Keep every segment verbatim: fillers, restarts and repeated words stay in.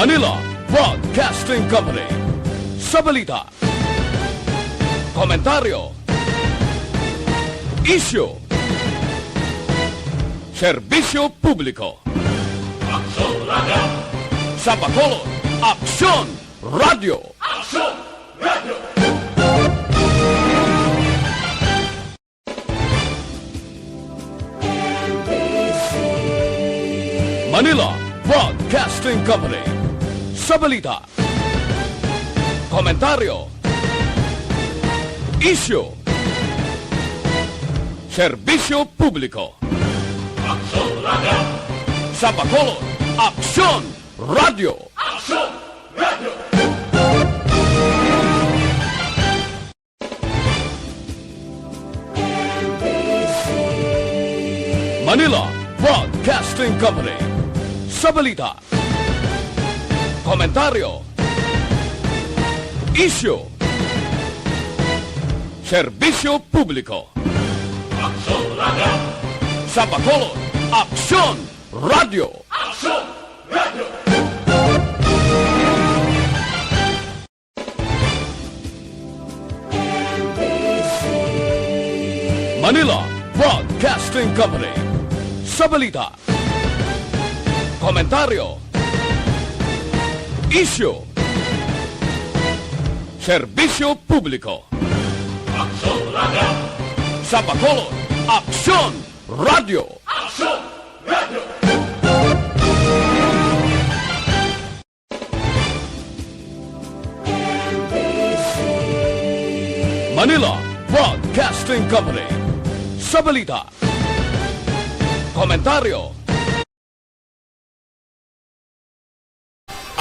Manila Broadcasting Company. Sa balita, komentaryo, isyu, serbisyo publiko. Aksyon Radio. Sa Bacolod, Aksyon Radio. Aksyon Radio. Manila Broadcasting Company. Sa balita, komentaryo, isyu, serbisyo publiko. Aksyon Radio. Sa Bacolod, Aksyon Radio. Aksyon Radio. Manila Broadcasting Company. Sa balita, komentaryo, isyu, serbisyo publiko. Aksyon Radio. Sa Bacolod, Aksyon Radio. Aksyon Radio. Manila Broadcasting Company. Sa balita, komentaryo, isyu, serbisyo publiko. Aksyon Radio. Sa Bacolod, Aksyon Radio. Aksyon Radio. Manila Broadcasting Company. Sa balita, komentaryo,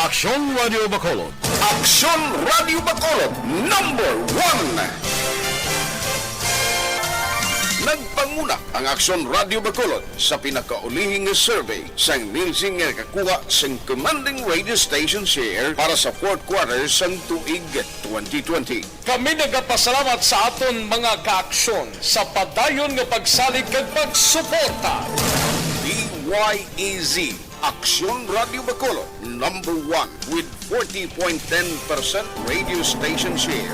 Aksyon Radio Bacolod. Aksyon Radio Bacolod, number one. Nagpanguna ang Aksyon Radio Bacolod sa pinakaulihing nga survey sang Nielsen nga nakakuha sing commanding radio station share para sa fourth quarter sang tuig twenty twenty. Kami nagapasalamat sa aton mga kaaksyon sa padayon nga pagsalig kag pagsuporta. D Y E Z, Aksyon Radio Bacolod, number one with forty point ten percent radio station share.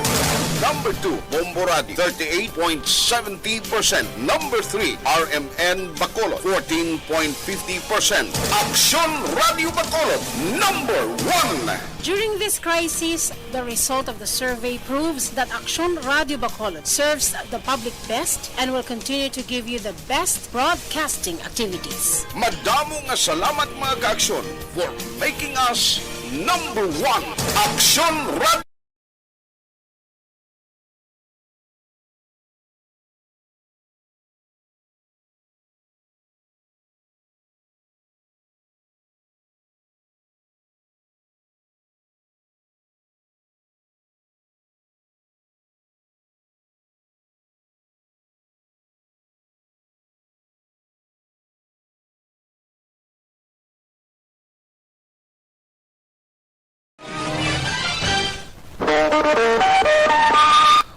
Number two, Bombo Radio, thirty-eight point seventy percent. Number three, R M N Bacolod, fourteen point fifty percent. Aksyon Radio Bacolod, number one. During this crisis, the result of the survey proves that Aksyon Radio Bacolod serves the public best and will continue to give you the best broadcasting activities. Madamo nga salamat, mga kaaksyon, for making us number one. Aksyon Radio.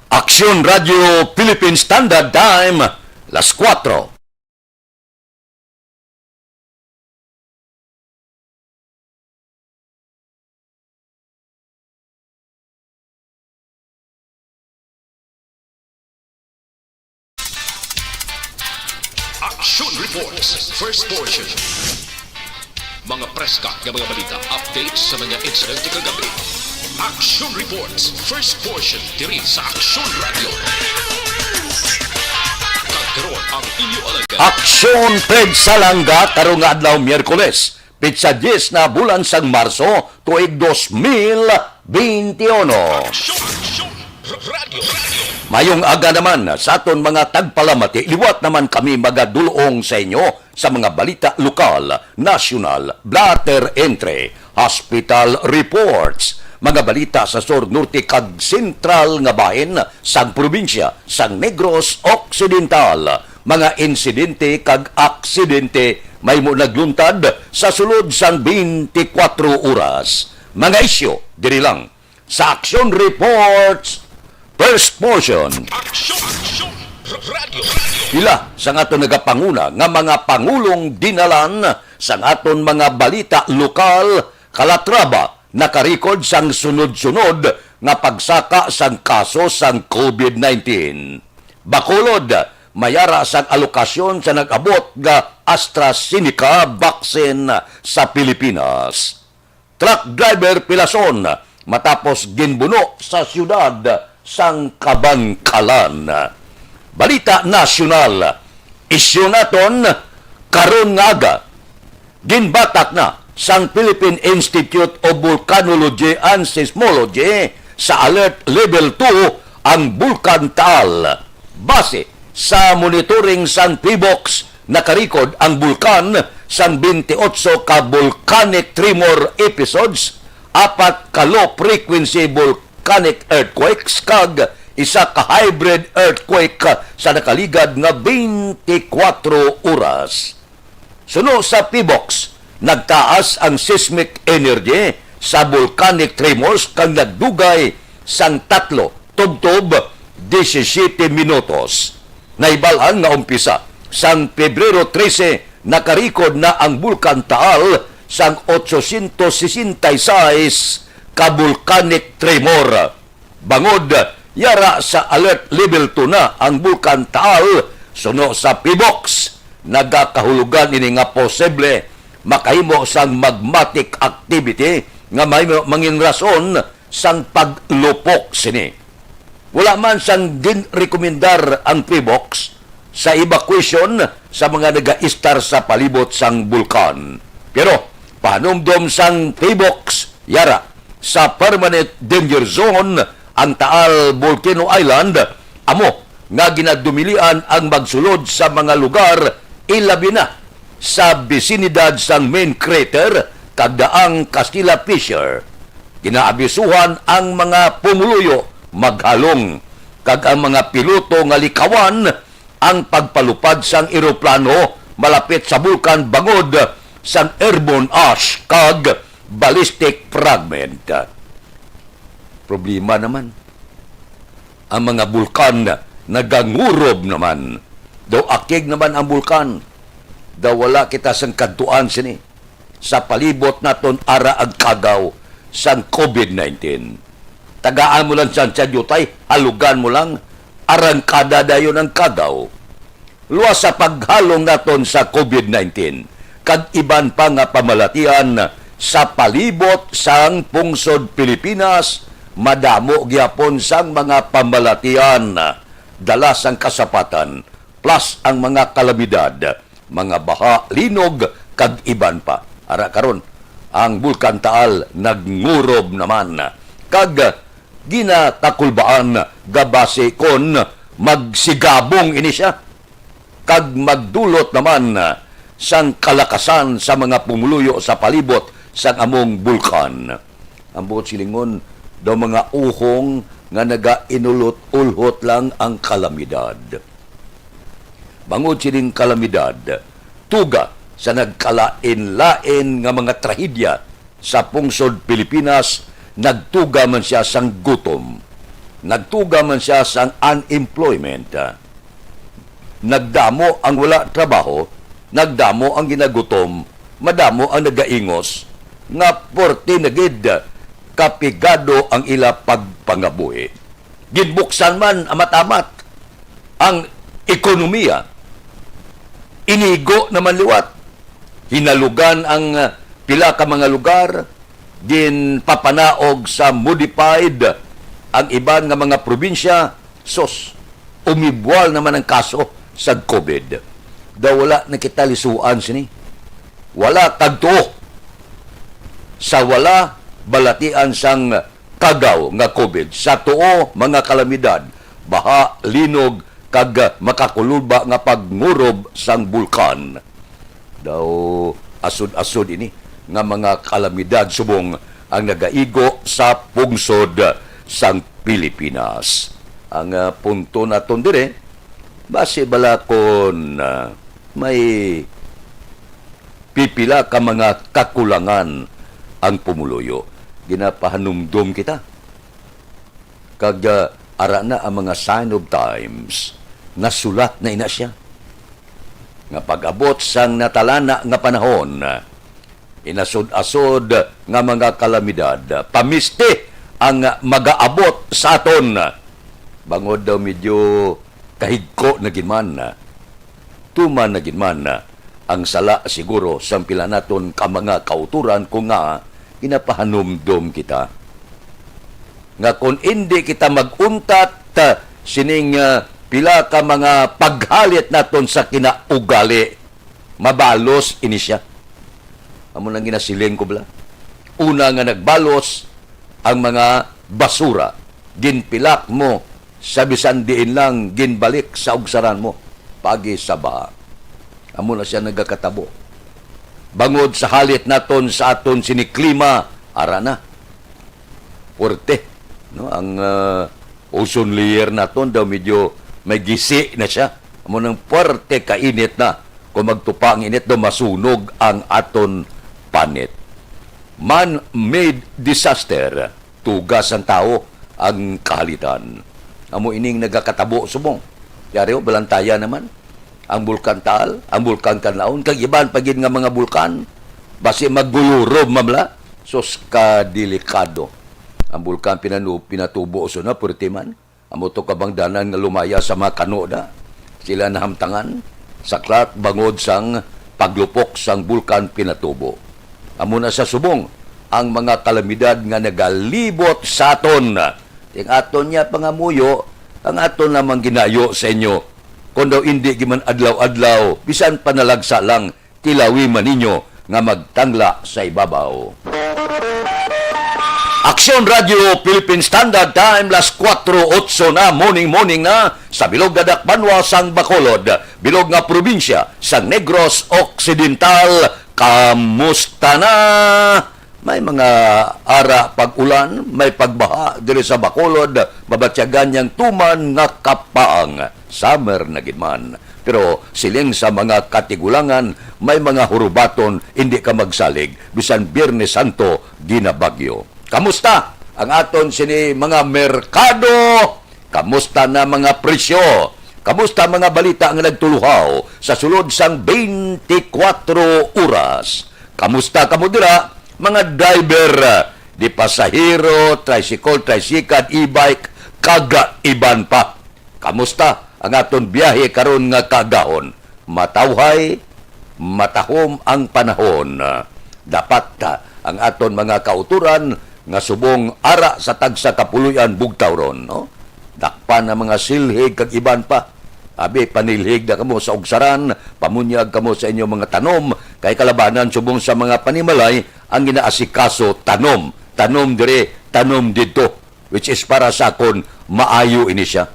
Aksyon Radio Philippine Standard Time, las kuwatro. Action Reports, first portion. Mga preska nga mga balita, updates sa mga insidente kagabi. Action Reports, first portion, diri sa Action Radio. Kag karon ang inyo alagad. Aksyon Ped Salanga karong nga adlaw, Miyerkules, petsa diyes na bulan sang Marso, tuig dos mil benti uno. Aksyon, aksyon, r-, radyo, radyo. Mayong aga naman sa aton mga tagpalamati. Liwat naman kami magadulong sa inyo sa mga balita lokal, nasyonal, blatter entre, hospital reports, mga balita sa sur, norte, kag sentral nga bahin sang probinsya sang Negros Occidental, mga insidente kag aksidente mahimo nagluntad sa sulod sang twenty-four oras. Mga isyu diri lang sa Action Reports First Portion. Aksyon, aksyon, r-, radyo, radyo. Pila sang aton nagapanguna nga mga pangulong dinalan sang aton mga balita lokal, Calatrava nakarecord sang sunod-sunod nga pagsaka sang kaso sang COVID nineteen. Bacolod, may ara sang alokasyon sa nag-abot nga AstraZeneca vaccine sa Pilipinas. Truck driver pilason matapos ginbuno sa siyudad sang Kabankalan. Balita nasyonal, isyu naton karon nga aga. Ginbatak na sang Philippine Institute of Volcanology and Seismology sa Alert Level two ang Bulkan Taal. Base sa monitoring sang PHIVOLCS, nakarecord ang bulkan sang twenty-eight ka volcanic tremor episodes, apat ka low-frequency volcanic earthquakes, kag isa ka hybrid earthquake sa nakaligad nga twenty-four oras. Suno sa PHIVOLCS, nagtaas ang seismic energy sa volcanic tremors kag nagdugay sang tatlo tubtob disisyete minutos. Nahibal-an nga umpisa sang Pebrero trese, nakarecord na ang Bulkan Taal sang otsosyentos sesenta y seis ka volcanic tremor. Bangod yara sa Alert Level two na ang Bulkan Taal, suno sa PHIVOLCS, nagakahulugan ini nga posible makahimo sang magmatic activity nga may mangin rason sang paglupok sini. Wala man sang ginrekomendar ang PHIVOLCS sa evacuation sa mga nagaistar sa palibot sang bulkan. Pero pahanumdom sang PHIVOLCS, yara sa permanent danger zone ang Taal Volcano Island, amo nga ginadumilian ang magsulod sa mga lugar, ilabi na sa bisinidad sang main crater kag daang Castilla Fissure. Ginaabisuhan ang mga pumuluyo maghalong kag ang mga piloto nga likawan ang pagpalupad sang eroplano malapit sa bulkan bangod sang airborne ash kag ballistic fragment. Problema naman. Ang mga bulkan nagangurob naman. Daw akig naman ang bulkan. Daw wala kita sang kadtuan sini. Sa palibot naton ara ang kagaw sang COVID nineteen. Tagaan mo lang sang tiyayutay, halugan mo lang, arangkada dayon ang kagaw. Luwas sa paghalong naton sa COVID nineteen kag iban pa nga pamalatian sa palibot sang pungsod Pilipinas, madamo gihapon sang mga pamalatian dala sang kasapatan, plus ang mga kalamidad, mga baha, linog, kag iban pa. Ara karon, ang Bulkan Taal nagngurob naman, kag ginakakulbaan nga basi kon magsigabong ini sia kag magdulot naman sang kalakasan sa mga pumuluyo sa palibot sang among bulkan. Ang buot silingon, daw mga uhong nga nagainulot-ulhot lang ang kalamidad. Bangod sining kalamidad, tuga sa nagkalain-lain nga mga trahedya sa pungsod Pilipinas, nagtuga man sia sang gutom, nagtuga man sia sang unemployment. Nagdamo ang wala trabaho, nagdamo ang ginagutom, madamo ang nagaingos, nga porte na gid kapigado ang ila pagpangabuhi. Ginbuksan man amat-amat ang ekonomiya. Inigo naman liwat. Hinalugan ang, ah, pila ka mga lugar, ginpapanaog sa modified ang iban nga mga probinsya. Sus, umibwal naman ang kaso sa COVID. Daw wala na kita lisuan sini. Wala kag tuo sa wala balatian sang kagaw nga COVID, sa tuo mga kalamidad, baha, linog, kag makakulba nga pagngurob sang bulkan. Daw asod-asod ini nga mga kalamidad subong ang nagaigo sa pungsod sang Pilipinas. Ang, ah, punto naton dire, basi bala kon, ah, may pipila ka mga kakulangan ang pumuluyo, ginapahanumdom kita. Kag, ah, ara na ang mga sign of times. Nasulat na ina sia nga pag-abot sang natalana nga panahon, inasod-asod nga mga kalamidad, pamisti ang magaabot sa aton. Bangod daw medyo kahigko na gid man, tuman na gid man ang sala siguro sang pila naton ka mga kautoran, kung nga ginapahanumdom kita nga kon indi kita mag-untat, ah, sining, ah, pila ka mga paghalit naton sa kinaugali, mabalos ini sia. Amo nang ginasiling ko, bala. Una nga nagbalos ang mga basura, ginpilak mo sa bisan diin lang, ginbalik sa ugsaran mo, pagi sa baha. Amo na sia nagakatabo. Bangod sa halit naton sa aton sini klima, ara na. Puwerte, no? Ang, ah, ozone layer naton daw medyo may gisi na sia. Amo nang puwerte ka init na. Kung magtupa ang init daw, masunog ang aton panit. Man-made disaster, tuga sang tawo ang kahalitan. Amo ining nagakatabo subong. Yari, oh, balantayan naman ang Bulkan Taal, ang Bulkan Kanlaon, kag iban pa gid nga mga bulkan. Basi maggulurob, mamla. Sus, ka delikado. Ang bulkan pinanu-, pinatubo, so na, purti man. Amo to kabangdanan nga lumaya sa mga kano da. Sila nahamtangan sa Clark bangod sang paglupok sang Bulkan Pinatubo. Amo na sa subong ang mga kalamidad nga nagalibot sa aton. Ting aton niya pangamuyo, ang aton lamang ginayo sa inyo. Kon daw indi giman adlaw-adlaw, bisan panalagsa lang, tilawi man ninyo nga magtangla sa ibabaw. Aksyon Radio Philippine Standard Time, las kuwatro otso na, morning, morning na, sa bilog nga dakbanwa sang Bacolod, bilog nga probinsya sang Negros Occidental. Kamusta na? May mga ara pag-ulan, may pagbaha diri sa Bacolod, mabatyagan niyang tuman nga kapaang, summer na gid man. Pero siling sa mga katigulangan, may mga hurubaton, indi ka magsalig, bisan Biyernes Santo, ginabagyo. Kamusta ang aton sini mga merkado? Kamusta na mga presyo? Kamusta mga balita nga nagtuluhaw sa sulod sang twenty-four oras? Kamusta kamo dira, mga driver, di pasahero, tricycle, tricycle, e-bike, kag iban pa? Kamusta ang aton biyahe karon nga kaagahon? Matawhay, matahom ang panahon. Dapat, ah, ang aton mga kautoran nga subong ara sa tagsa ka puloy-an bugtawron, no? Dakpan ang mga silhig kag iban pa. Abi, panilhig na kamo sa ugsaran, pamunyag kamo sa inyong mga tanom, kay kalabanan subong sa mga panimalay ang ginaasikaso, tanom, tanom diri, tanom didto, which is para sa akon, maayo ini sia.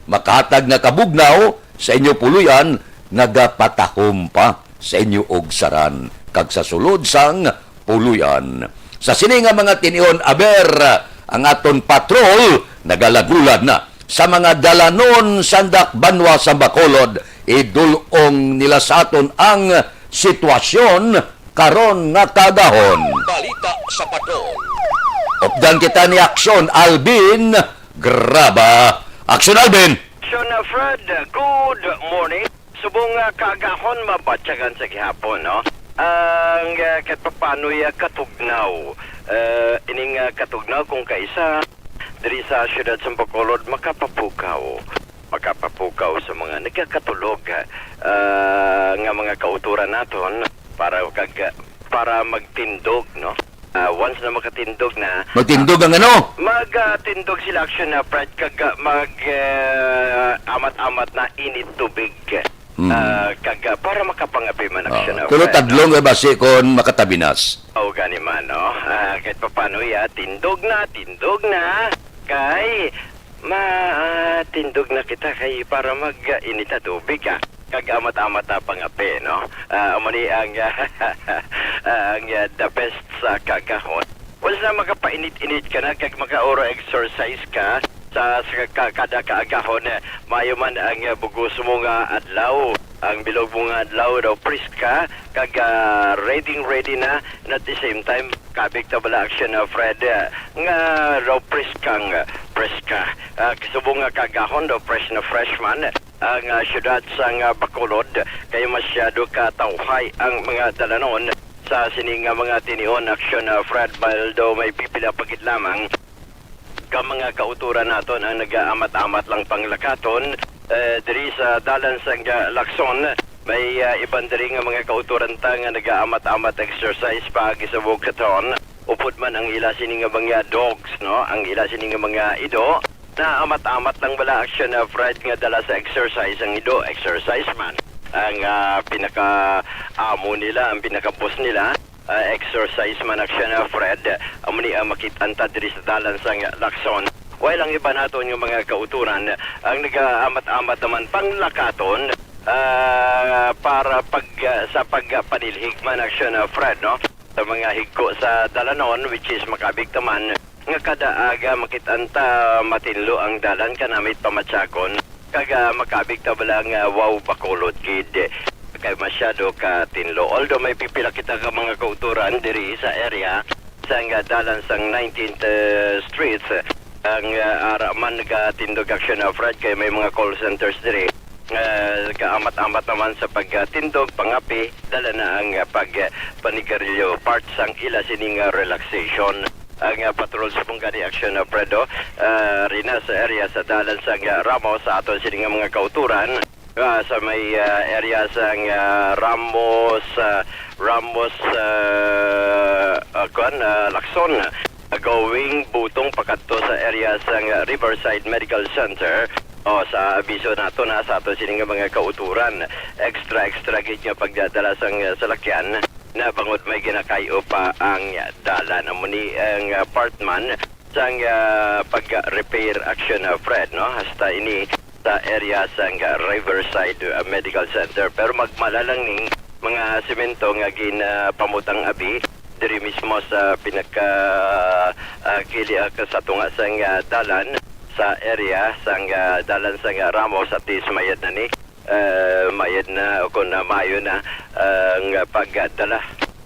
Makahatag nga kabugnaw sa inyo puloy-an, nagapatahom pa sa inyo ugsaran, kag sa sulod sang puloy-an. Sa sini nga mga tinion, aber, ang aton patrol nagalagulad na sa mga dalanon sa dakbanwa sa Bacolod. Idul-ong nila sa aton ang sitwasyon karon nga kaagahon. Balita sa Patrol. Updan kita ni Aksyon Alvin Graba. Aksyon Alvin! Aksyon, uh, Fred, good morning. Subong nga kaagahon, mabatyagan sa gihapon, no? Ang, uh, kahit papano'y, uh, katugnaw. Uh, ining, uh, katugnaw kung kaisa diri sa siyudad sa Bacolod, makapapukaw. Makapapukaw sa mga nagkakatulog, ah, nga mga kautoran naton para kag, para magtindog, no? Ah, once na makatindog na, Magtindog ang ano? Mag, ah, tindog sila, Aksyon, na, Fred, kag, ah, mag, ah, amat-amat na init tubig. Mm. Ah, kag, ah, para makapangapi man, Aksyon, Oo. na, Pero Fred, tadlong no? Kay basi kon makatabinas. O, gani man, no? Ah, kahit papano, ya, tindog na, tindog na. Kay, Ma, ah, tindog na kita kay para mag, ah, init na tubig, ah. Kag amat-amat na pangape, no? Ah, amo ni ang, ah, ang, ah, the best sa kaagahon. Once na makapainit-init ka na, kag makauro exercise ka sa, sa ka-, kada kaagahon, eh, maayo man ang, ah, bugos mo nga adlaw, ang bilog mo nga adlaw daw, preska, kag, ah, ready, ready na, and at the same time, kabig ta bala, Aksyon, ah, Fred, ah, nga daw preskang, ah, preska. Ah, subong nga kaagahon daw, fresh na fresh man ang, ah, siyudad sang, ah, Bacolod, kay masyado ka tawhay ang mga dalanon sa sini nga mga tinion, Action, ah, Fred, although may pipila pa gid lamang ka mga kautoran naton ang nagaamat-amat lang panglakaton, eh, diri sa dalan sang, ah, Lacson. May, ah, iban diri nga mga kautoran ta nga nagaamat-amat exercise paagi sa Bogcatron. Upod man ang ila sini nga mga dogs, no? Ang ila sini nga mga ido, naamat-amat lang bala, Action, ah, Fred, nga dala sa exercise ang ido, exercise man. Ang, ah, pinaka-amo nila, ang pinaka-boss nila, ah, exercise man, Action, ah, Fred. Amo ni ang makit-an ta diri sa dalan sang Lacson. While ang iban naton nga mga kautoran ang nagaamat-amat naman panglakaton, ah, para pag, ah, sa pagpanilhig man, Action, ah, Fred, no? Sa mga higko sa dalanon, which is makabig ta man nga kada aga makit-an ta matinlo ang dalan kanamit pamatyagon, kag, ah, makabig ta bala nga wow, bakulod gid kay masyado ka tinlo. Although may pipila kita ka mga kautoran diri sa area sang, ah, dalan sang nineteenth, eh, Street, ang, ah, ara man nagatindog, Action, ah, Fred, kay may mga call centers diri nga kaamat-amat naman sa pagtindog, pangape, dala na ang, ah, pag, ah, panigarilyo, part sang ila sining, ah, relaxation. Ang, ah, patrol subong gani, Action, ah, Fredo, ah, rina sa area sa dalan sang, ah, Ramos sa aton sini nga mga kautoran, ah, sa may, ah, area sang, ah, Ramos, ah, Ramos, ah, ah, kuan, ah, Lacson, ah, going Butong pakadto sa area sang, ah, Riverside Medical Center. O, sa abiso nato na sa ato sini nga mga kautoran, extra, extra gid nga pagdadala sang, ah, salakyan na bangod may ginakay-o pa ang dalan. Amo ni ang, ah, part man sang, ah, pag-repair, Action, ah, Fred, no? Hasta ini sa area sang, ah, Riverside, ah, Medical Center. Pero magmala lang ning mga semento nga ginapamutang abi diri mismo sa pinaka, ah, kili, ah, sa tunga sang, ah, dalan sa area sang, ah, dalan sang, ah, Ramos, at least mayad na ni, eh, mayad na, o kung na maayo na ang pagdala,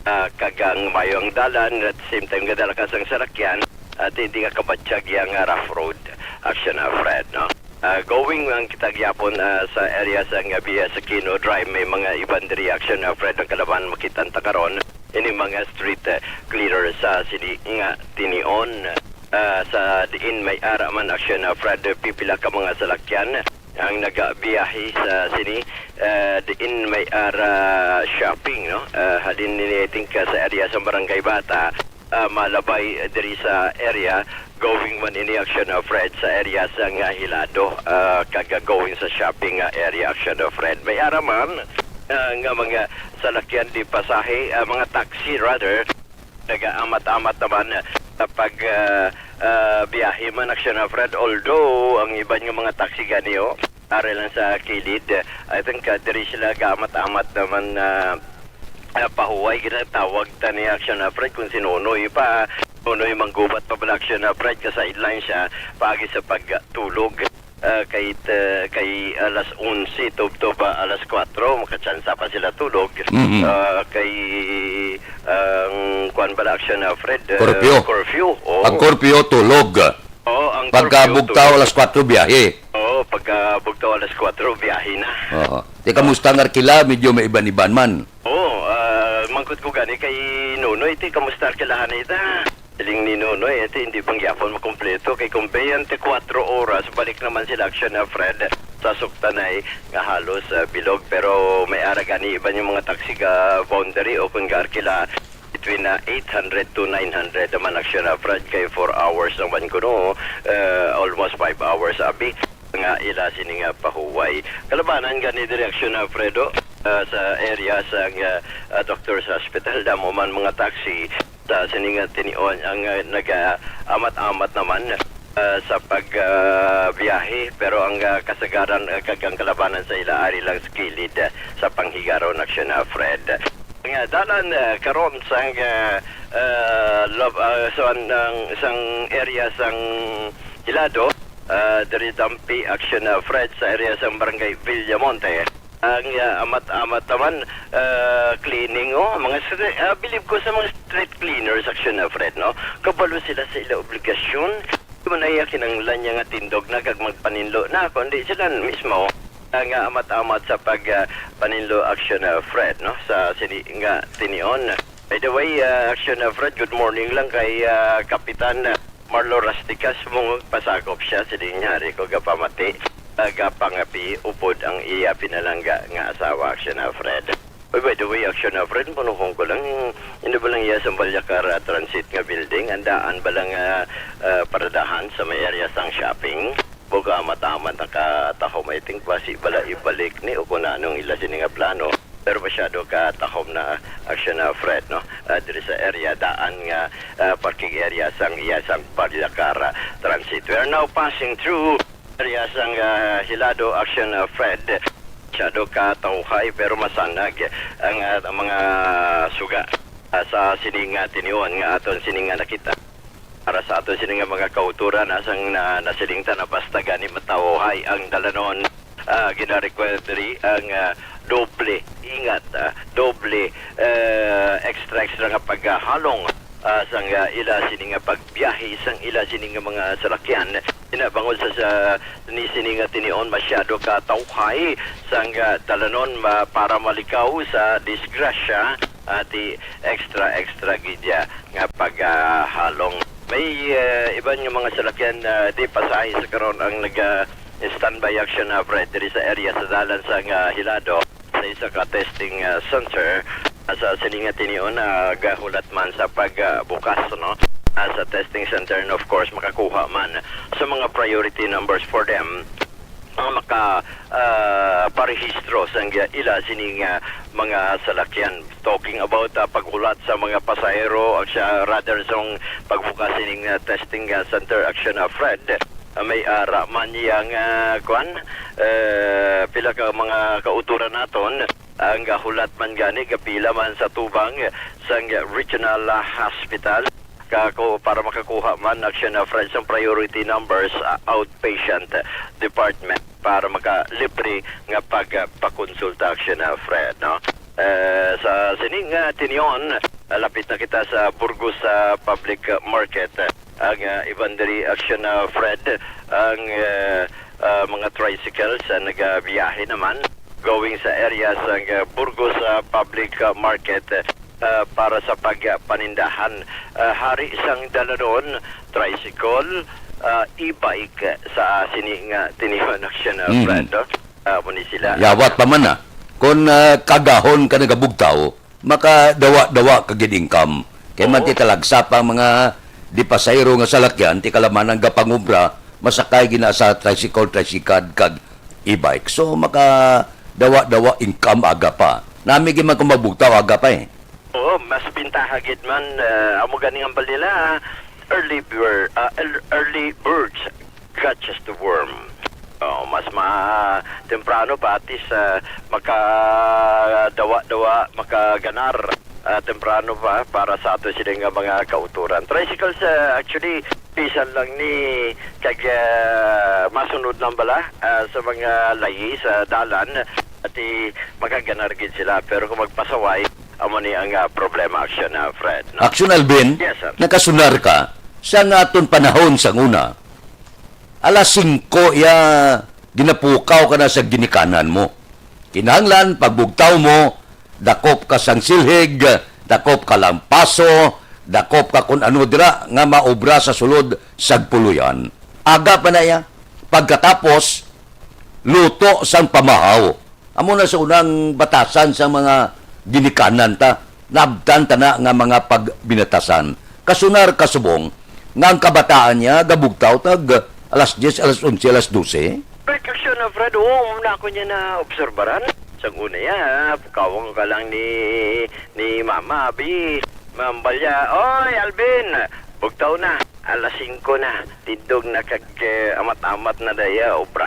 ah, kag ang maayo ang dalan, at the same time gadala ka sang salakyan, at hindi ka kabatyag yang, ah, rough road, Action, ah, Fred, no? Ah, going lang kita gyapon, ah, sa area sang, ah, Via Aquino Drive, may mga iban diri, Action, ah, Fred, ang kalaban makit-an ta karon. Ini mga street, ah, cleaner sa sini nga tinion. Ah, sa diin may ara man, Action, ah, Fred, pipila ka mga salakyan ang nagabiyahe sa sini, ah, diin may ara shopping, no? Ah, halin nini, I think, ah, sa area sa Barangay Bata, ah, malabay diri sa area, going man ini, Action, ah, Fred, sa area sang, ah, Hilado, ah, kag, ah, going sa shopping, ah, area, Action, ah, Fred. May ara man, ah, nga mga salakyan di pasahe, ah, mga taxi rather, nagaamat-amat naman, ah, sa pag, ah, ah, biyahe man, Action, ah, Fred. Although ang iban nga mga taxi gani, oh, ari lang sa kilid, I think, ah, diri sila gaamat-amat naman, ah, ah, pahuway, ginatawag ta ni, Action, ah, Fred, kung si Nonoy pa, Nonoy Manggubat pa bala, Action, ah, Fred, ka sideline siya paagi sa pagtulog. Ah, kay, ah, kay alas onse tubtob, ah, alas kuwatro, makatsansa pa sila tulog. Mhm. Ah, kay, ang kuwan bala, Action, ah, Fred, ah, Curfew. Curfew, oo. Pag curfew, tulog. Oo, ang Pagka curfew, bugtaw, tulog. Alas kuwatro, biyahe. Oo, pagka bugtaw, alas kuwatro, biyahe na. Oo. Di, kamusta ang arkila? Medyo may iban-iban man. Oo, ah, mangkot ko gani kay Nonoy, ti, kamusta arkilahan ita? Siling ni Nonoy, ito hindi pang gyapon makumpleto. Kay kung twenty-four oras, balik naman sila, Action, ah, Fred, sa suktanay nga halos, ah, bilog. Pero may ara gani iban yung mga taxi ga boundary o kung gaarkila between, ah, eight hundred to nine hundred naman, Action, ah, Fred, kay four hours naman kuno, ah, almost five hours, abi, nga ila sini nga pahuway. Kalabanan gani diri, Action, ah, Fredo, ah, sa area sa, ah, ah, Doctors Hospital, damo man mga taxi sa sini nga tinion ang, ah, nagaamat-amat naman, ah, sa pag, ah, biyahe, pero ang, ah, kasagaran, ah, kag ang kalabanan sa ila ari lang sa kilid, ah, sa panghigaron, Action, ah, Fred. Nga dalan, ah, karon sang, ah, ah, lab-, ah, sa ang, sang area sang Hilado, ah, diri dampi, Action, ah, Fred, sa area sang Barangay Villamonte. Ang, ah, amat-amat naman, ah, cleaning, oh, mga stre-, ah, bilib ko sa mga street cleaners, Action, ah, Fred, no? Kabalo sila sa ila obligasyon. Di man na iya kinahanglan niya nga tindog na kag magpaninlo na, kundi sila mismo, ah, nga amat-amat sa pag, ah, paninlo, Action, ah, Fred, no? Sa sini nga tinion. By the way, ah, Action, ah, Fred, good morning lang kay, ah, Kapitan, ah, Marlo Rasticas, mong pasakop siya, siling niya, ari ko gapamati, ah, gapangapi upod ang iya pinalangga nga asawa, Action, ah, Fred. Uy, by the way, Action, ah, Fred, punukon ko lang, hindi ba lang iya sa Balyacar, ah, Transit nga building, ang daan ba lang, ah, ah, paradahan sa may area sang shopping? Buka mataman nakatahom, I think, basi bala ibalik ni o kung anong ila sini nga plano. Pero masyado ka tahom na, Action, ah, Fred, no? Ah, diri sa area, daan nga, ah, parking area sang iya sang Balyacar, ah, Transit. We are now passing through area sang, ah, Hilado, Action, ah, Fred. Masyado ka tawhay pero masanag ang, ah, ang mga suga, ah, sa sining, ah, tinion nga aton sining, ah, nakita. Para sa aton sini nga mga kautoran, ah, sang na, nasiling ta na basta gani matawhay ang dalanon, ah, gina-require diri ang, ah, doble ingat, ah, doble, eh, extra, extra nga paghalong, ah, sang, ah, ila sini nga pagbiyahe, sang ila sini nga mga salakyan. Ina bangod sa, sa ni sini nga tinion masyado ka tawhay sang, ah, dalanon ma-, para malikaw sa disgrasya, ati extra, extra gid ya nga paghalong. May, eh, iban nga mga salakyan, ah, di pasahe sa karon ang naga-standby, Action, ah, Fred, diri sa area sa dalan sang, ah, Hilado, sa isa ka testing, ah, center. Ah, sa sini nga tinion, ah, gahulat man sa pagbukas, no? Ah, sa testing center, and of course, makakuha man sa mga priority numbers for them ang maka, ah, parehistro sang ila sining, ah, mga salakyan. Talking about, ah, paghulat sa mga pasahero, ah, siya, rather sang pagbukas sining, ah, testing, ah, center, Action, ah, Fred, ah, may ara man yang, ah, kwan, eh, pila ka mga kauturan naton ang gahulat man gani, gapila man sa tubang sang regional, ah, hospital. Kako para makakuha man, Action, ah, Fred, sang priority numbers, ah, outpatient department para makalibre nga pagpakonsulta, Action, ah, Fred, no? Eh, sa sining, ah, tinion, ah, lapit na kita sa Burgos, ah, Public Market. Ang, ah, iban diri, Action, ah, Fred, ang, ah, ah, mga tricycles, ah, nagabiyahe naman going sa area sa, ah, Burgos, ah, Public, ah, Market, ah, para sa pagpanindahan. Ah, hari sang dalanon, tricycle, ah, e-bike sa sini nga tinion, Action, ah, Mm. Fred, no? Ah, amo ni sila. Yawat pa man na. Kung, ah, kagahon ka nagabugtaw, makadawa-dawa ka gid income. Kay man Oo. Ti talagsa pa ang mga di pasahero nga salakyan, ti kalaman ang gapangubra, masakay gina sa tricycle, tricycad, kag e-bike. So, makadawa-dawa income aga pa. Nami gid man kung mabugtaw aga pa eh. Oo, mas bintaha gid man, ah, amo gani ang balila, early bird, ah, ear-, early birds catches the worm. Oh, mas ma-, temprano pa, at least, ah, makadawa-dawa, makaganar, ah, temprano pa para sa ato sila nga mga kauturan. Tricycles, ah, actually, bisan lang ni kag, ah, masunod lang bala, ah, sa mga layi sa dalan, ati makaganar gid sila. Pero kung magpasaway, amo ni ang, ah, problema, Action, ah, Fred, no? Action, Alvin, Yes, sir. Nakasunar ka sa nga aton panahon sang una. Alas singko ya ginapukaw ka na sa ginikanan mo. Kinahanglan, pagbugtaw mo, dakop ka sang silhig, dakop ka lampaso, dakop ka kun ano dira nga maobra sa sulod sa puluyan. Aga pa na iya. Pagkatapos, luto sang pamahaw. Amo na sa unang batasan sa mga ginikanan ta. Nabtan ta na nga mga pagbinatasan. Kasunar, kasubong, nga ang kabataan niya gabugtaw tag alas diyes, alas onse, alas dose. Correct, Action, ah, Fred. Oo, una ako niya na obserbaran. Sang una ya, kawang ka lang ni, ni Mama, abi. Ma'am Balya, "Oy, Alvin, bugtaw na. Alas singko na. Tindog na kag, eh, amat-amat na daya, obra."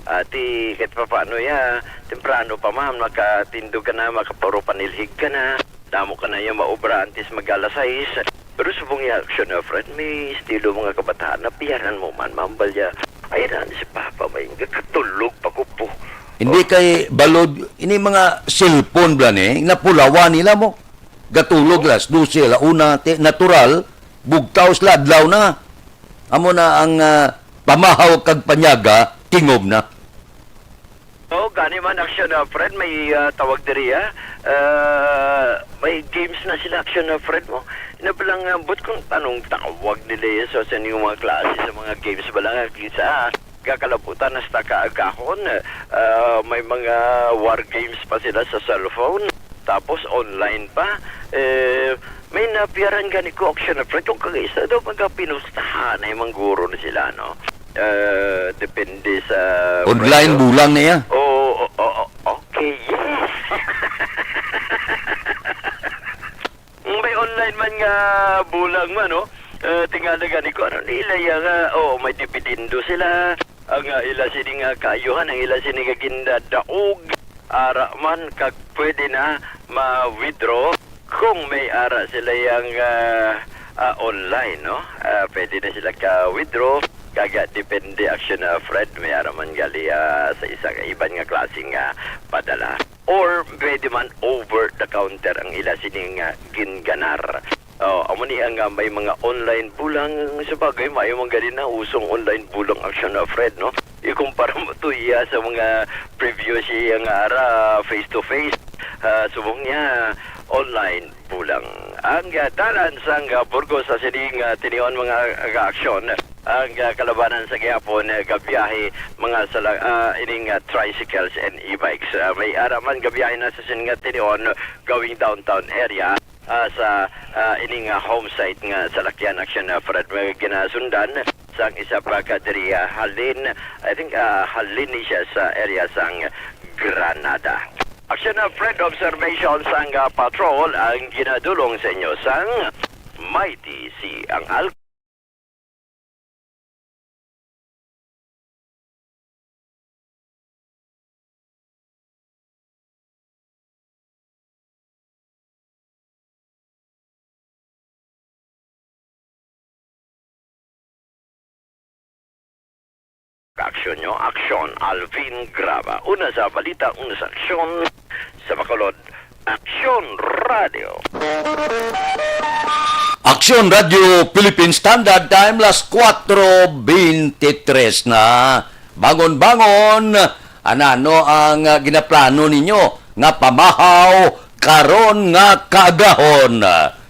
Ati, kahit pa paano ya, temprano pa, ma'am, makatindog ka na, makapuro panilhig ka na. Damo ka na yung maobra antes mag alas sais. Pero subong ya, Action, ah, Fred, may estilo mga kabataan na piyanan mo man, ma'am Balya. Ay na, si Papa, may katulog pa ko po. Hindi Oh. kay balod, ini mga cellphone bla ni, napulawan nila mo. Gatulog alas dose, ala una, ti, natural, bugtaw sila, adlaw na. Amo na ang, ah, pamahaw kag panyaga, tingob na. Oh, gani man, Action, ah, Fred, may, ah, tawag diri, ah. Ah, may games na sila, Action, ah, Fred, mo. Ina pa lang, ah, but kung anong tawag nila, eh, sa, sa inyong mga klase sa mga games ba lang, ah, sa kakalabutan, hasta kaagahon, ah, may mga war games pa sila sa cellphone, tapos online pa. Eh, may napiyaran gani ko, Action, ah, Fred, kung kag-isa daw mga pinustahan ay mangguro na sila, no? Ah, depende sa Online presyo. Bulang na iya. Oo, oo, oo, okay, yes. May online man nga bulang man, no? Eh, tingala gani ko, ano nila ya nga, oh, may dibidindo sila. Ang, ah, ila sini nga kaayuhan, ang ila sini nga gindadaog, ara man, kag pwede na ma-withdraw kung may ara sila yang, ah, ah, online, no? Ah, pwede na sila ka-withdraw, kag, ah, depende, Action, ah, Fred, may ara man gali, ah, sa isa ka iban nga klase nga padala. Or pwede man over the counter ang ila sining, ah, ginganar. Oh, amo ni ang, ah, may mga online bulang. Sa bagay, maayo man gali na usong online bulang, Action, ah, Fred, no? Ikumpara mo to iya sa mga previous iya nga ara face to face. Ah, subong niya, online bulang. Ang, ah, dalan sang, ah, Burgos sa sining, ah, tinion mga aga-aksyon. Ang, ah, kalabanan sa gihapon, ah, gabiyahe mga sala-, ah, ining, ah, tricycles and e-bikes. Ah, may ara man gabiyahe na sa sining, ah, tinion going downtown area, ah, sa, ah, ining, ah, home site nga salakyan, Action, ah, Fred, may ginasundan sang isa pa ka diri, ah, halin, I think, ah, halin ni siya sa area sang Granada. Action, ah, Fred, observation sang, ah, patrol ang ginadulong sa inyo sang Mighty C ang al- Aksyon nyo, aksyon. Alvin Graba. Una sa balita, una sa aksyon. Sa Bacolod, Aksyon Radio. Aksyon Radio Philippine Standard Time, las kuwatro beintitres na. Bangon, bangon! Anano ang, ah, ginaplano ninyo nga pamahaw karon nga kaagahon?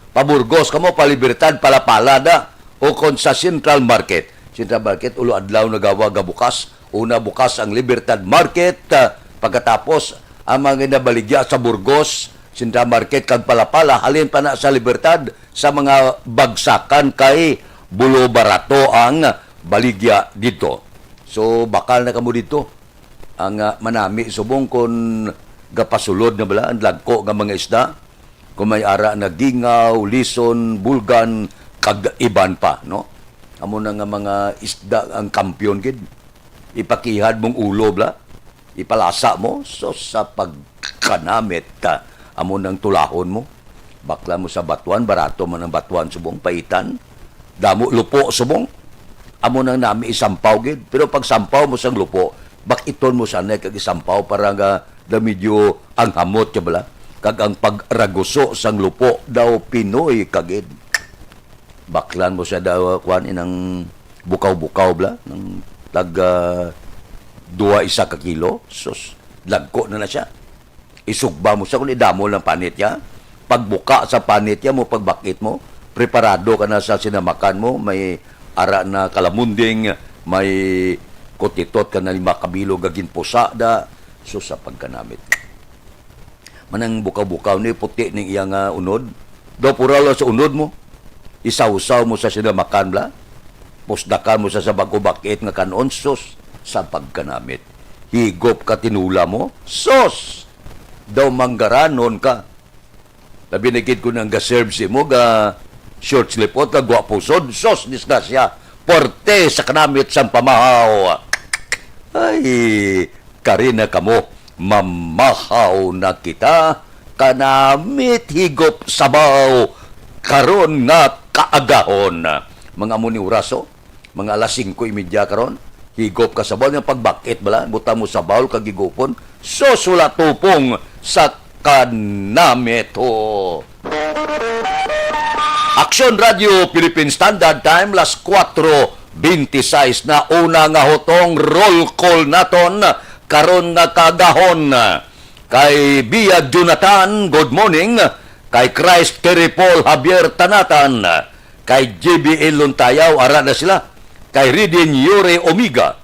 Pa Burgos kamo, pa Libertad, pa La Pala da, o kon sa Central Market? Central Market, ulo adlaw nagawa gabukas. Una bukas ang Libertad Market, ah, pagkatapos ang mga nabaligya sa Burgos, Central Market, kag Pa La Pala, halin pa na sa Libertad, sa mga bagsakan kay bulo barato ang baligya didto. So, bakal na kamo didto. Ang, ah, manami subong kon gapasulod na bala ang dagko nga mga isda, kon may ara na gingaw, lison, bulgan, kag iban pa, no? Amo na nga mga isda ang kampiyon gid. Ipakihad mong ulo bala. Ipalasa mo, so sa pagkanamit, ah, amo nang tulahon mo. Bakla mo sa batuan, barato man ang batuan subong, paitan. Damo lupo subong. Amo nang nami isampaw gid. Pero pag sampaw mo sang lupo, bak-iton mo sanay kag isampaw para nga da medyo ang hamot ka bala. Kag ang pagraguso sang lupo daw Pinoy ka gid. Baklan mo siya daw, kuan, inang bukaw-bukaw bala, nang tag, ah, duha isa ka kilo. Sus, dagko na na siya. Isugba mo siya kung idamo lang panit niya. Pagbuka sa panit niya mo, pagbakit mo, preparado ka na sa sinamakan mo, may ara na kalamunding, may kutitot ka na lima ka bilog nga ginpusa da. Sus, sa pagkanamit. Manang bukaw-bukaw ni puti ning iya nga unod. Daw pura lang sa unod mo. Isawsaw mo sa sinamakan bala. Pusdakan mo sa, sa bag-o bakit nga kanon, sus, sa pagkanamit. Higop ka tinula mo, sus! Daw manggaranon ka. Labi na gid kung ang ga-serve si mo, ga short sleeve o ga gwapo sod, sus, disgrasya. Porte sa kanamit sang pamahaw. Ay, kari na kamo, mamahaw na kita, kanamit higop sabaw, karon nga kaagahon. Mga amo ni oras, oh. Mga alas singko y media karon, higop ka sabaw nga pagbakit bala, butang mo sa bowl kag higupon, sus, wala tupong sa kanamit, oh. Aksyon Radio Philippine Standard Time, las kuwatro beintiseis na, una nga hutong, roll call naton karon nga kaagahon. Kay Bia Jonathan, good morning. Kay Christ Kerry Paul Javier Tanatan. Kay J B L Luntayaw, ara na sila. Kay Ridin Yuri Omiga.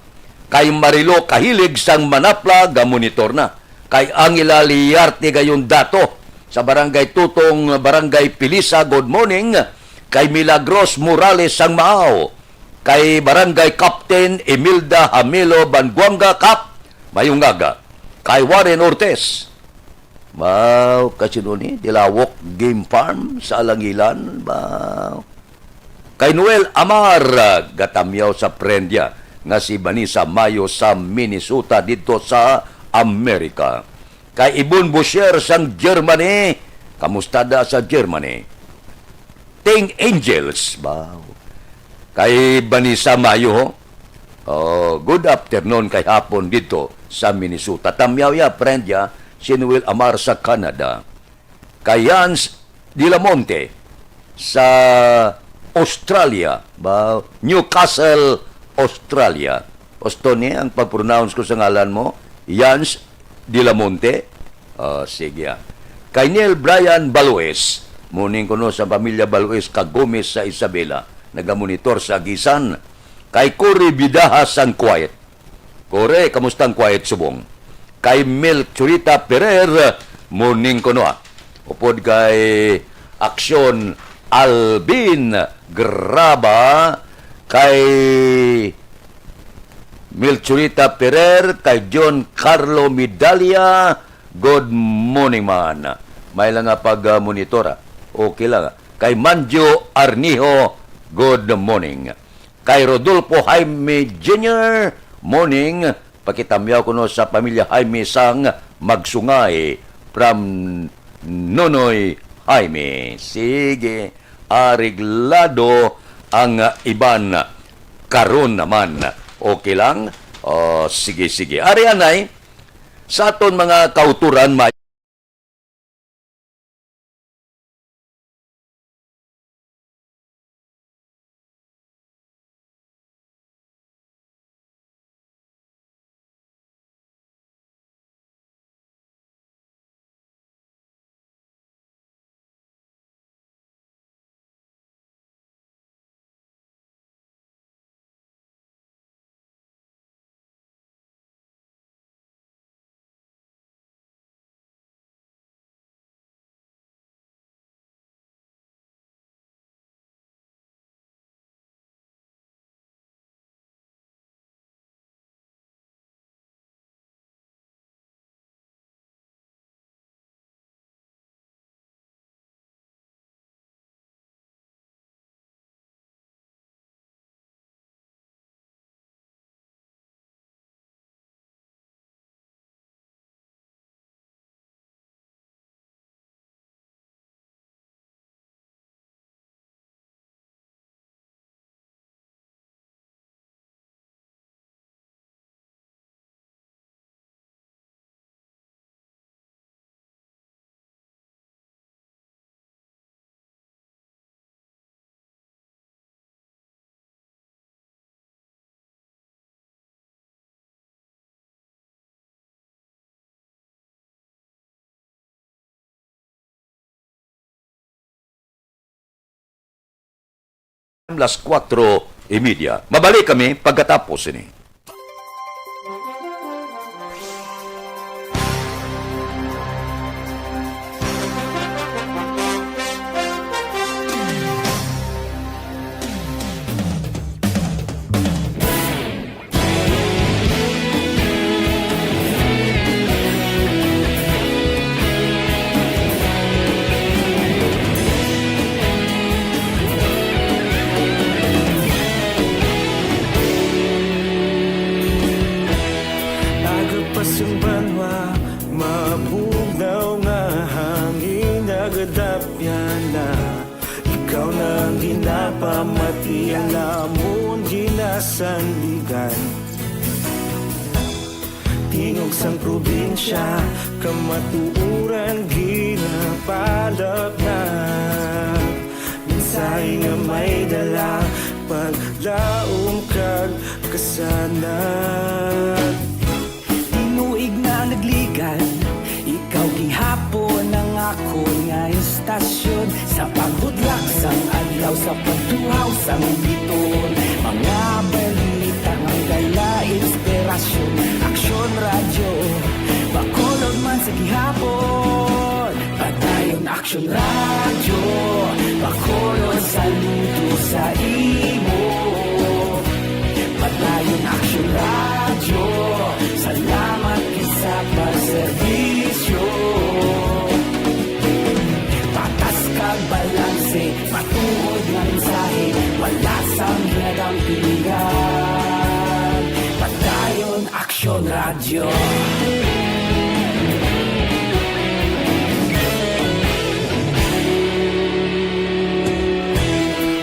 Kay Marilo Kahilig sang Manapla, gamonitor na. Kay Angela Liarte gayon dato sa Barangay Tutong, Barangay Pilisa, good morning. Kay Milagros Morales sang Maaw. Kay Barangay Captain Imelda Hamilo Banguanga, Kap, mayong aga. Kay Warren Ortiz, Baw, kasino ni? Dilawok Game Farm sa Alangilan, baw. Kay Noel Amar, gatamyaw sa prendya nga si Vanessa Mayo sa Minnesota didto sa Amerika. Kay Ibon Bosher sang Germany, kamusta da sa Germany? Ting Angels, baw. Kay Vanessa Mayo, ho? Oh, good afternoon kay hapon didto sa Minnesota. Tamyaw ya, friend ya, si Noel Amar sa Canada. Kay Jans Dilamonte sa Australia, ba? Newcastle, Australia. Gusto ni ang pag-pronounce ko sa ngalan mo? Jans Dilamonte? Oh, sige, ah. Kay Neil Brian Baloes, morning kuno sa pamilya Baloes kag Gomez sa Isabela, nagamonitor sa Aguisan. Kay Cory Bidaha sang Quiet. Cory, kamusta ang Quiet subong? Kay Mel Churita Perer, morning kuno, ah. Upod kay Aksyon Alvin Graba, kay Mil Churita Perer, kay John Carlo Midalia, good morning, man. May lang nga pag-monitor, ah. Okay lang, ah. Kay Manjo Arnijo, good morning. Kay Rodolfo Jaime Junior, morning. Pakitamyaw kuno sa pamilya Jaime sang Magsungay from Nonoy Jaime. Sige, areglado ang iban karon naman. Okay lang? Oh, sige, sige. Ari anay, sa aton mga kauturan, may Las kuwatro y media. Mabalik kami pagkatapos ini. Agapas ang banwa, mabugnaw nga hangin, nagadapyan na. Ikaw na ang ginapamati, ang amon ginasandigan. Tingog sang probinsya, kamatuoran ginapalapnag. Mensahe nga may dala, paglaom kag kasanag. Tinuig na nagligad, Kun nga istasyon, sa pagbudlak sang adlaw, sa pagtuhaw sang bituon, mga balita nga dala inspirasyon. Aksyon Radyo, Bacolod man sa gihapon. Padayon Aksyon Radyo, Bacolod, saludo sa imo. Padayon Aksyon Radyo, salamat gid sa pagserbisyo. Patas kag balanse, matuod nga mensahe, wala sang ginadampingan. Padayon Aksyon Radyo.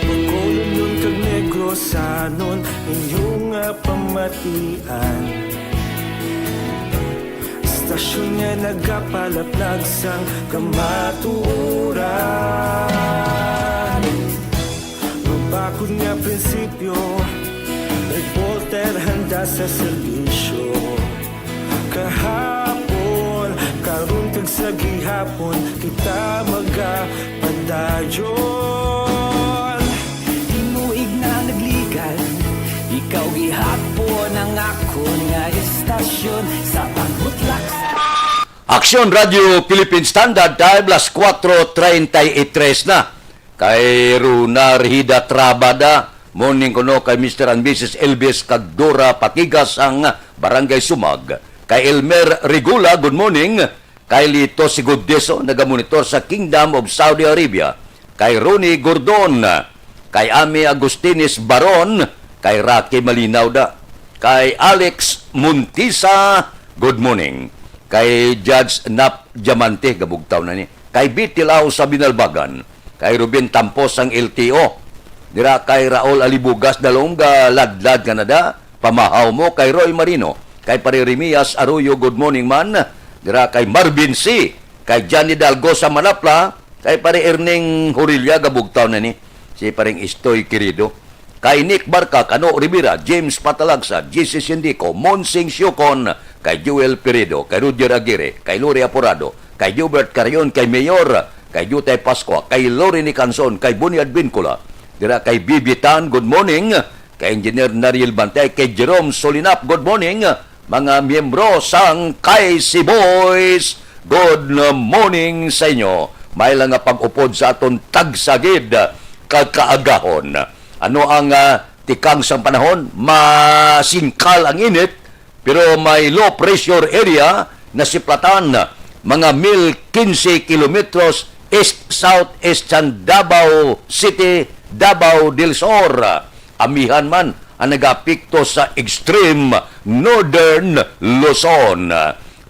Bacolodnon kag Negrosanon, inyo nga pamatian. Istasyon nga nagapalaplag sang kamatuoran. Mabakod nga prinsipyo, reporter handa sa serbisyo. Kahapon, karon kag sa gihapon, kita magapadayon. Tinuig na nagligad, ikaw gihapon ang akon nga istasyon sa pagbutlak sa Aksyon Radyo Philippine Standard Time, las kuwatro treinta y tres na. Kay Runa Rehida Trabada, morning kuno kay Mister and Missus Elvis kag Dora Patigas ang Barangay Sumag. Kay Elmer Regula, good morning. Kay Lito Siguddeso, nagamonitor sa Kingdom of Saudi Arabia. Kay Ronnie Gordon, kay Ami Agustines Baron, kay Rocky Malinaw da. Kay Alex Montisa, good morning. Kay Judge Nap Diamante, gabugtaw na ni. Kay Bitilao sa Binalbagan, kay Ruben Tampos ang L T O. Dira kay Raul Alibugas, dalong ga ladlad nga nada, pamahaw mo kay Roy Marino, kay Pare Remias Arroyo, good morning man. Dira kay Marvin C, kay Johnny Dalgo sa Manapla, kay Pare Erning Horilia, gabugtaw na ni. Si Pareng Istoy Querido. Kay Nick Barca, Cano Rivera, James Patalagsa, J C Sindico, Monsing Siocon, kay Joel Peredo, kay Roger Aguirre, kay Lori Aporado, kay Gilbert Carion, kay Mayor, kay Jutay Pascua, kay Lori Nicanson, kay Boni Advincula, dira kay Bibi Tan, good morning, kay Engineer Nariel Bantay, kay Jerome Solinap, good morning, mga miyembro sang K C Boys, good morning sa inyo. May lang nga pag-upod sa aton tagsagid kag kaagahon. Ano ang, ah, tikang sang panahon? Masingkal ang init, pero may low pressure area na siplatan, mga mil quince kilometros east-southeast sang Davao City, Davao del Sur. Amihan man ang nagaapekto sa extreme northern Luzon.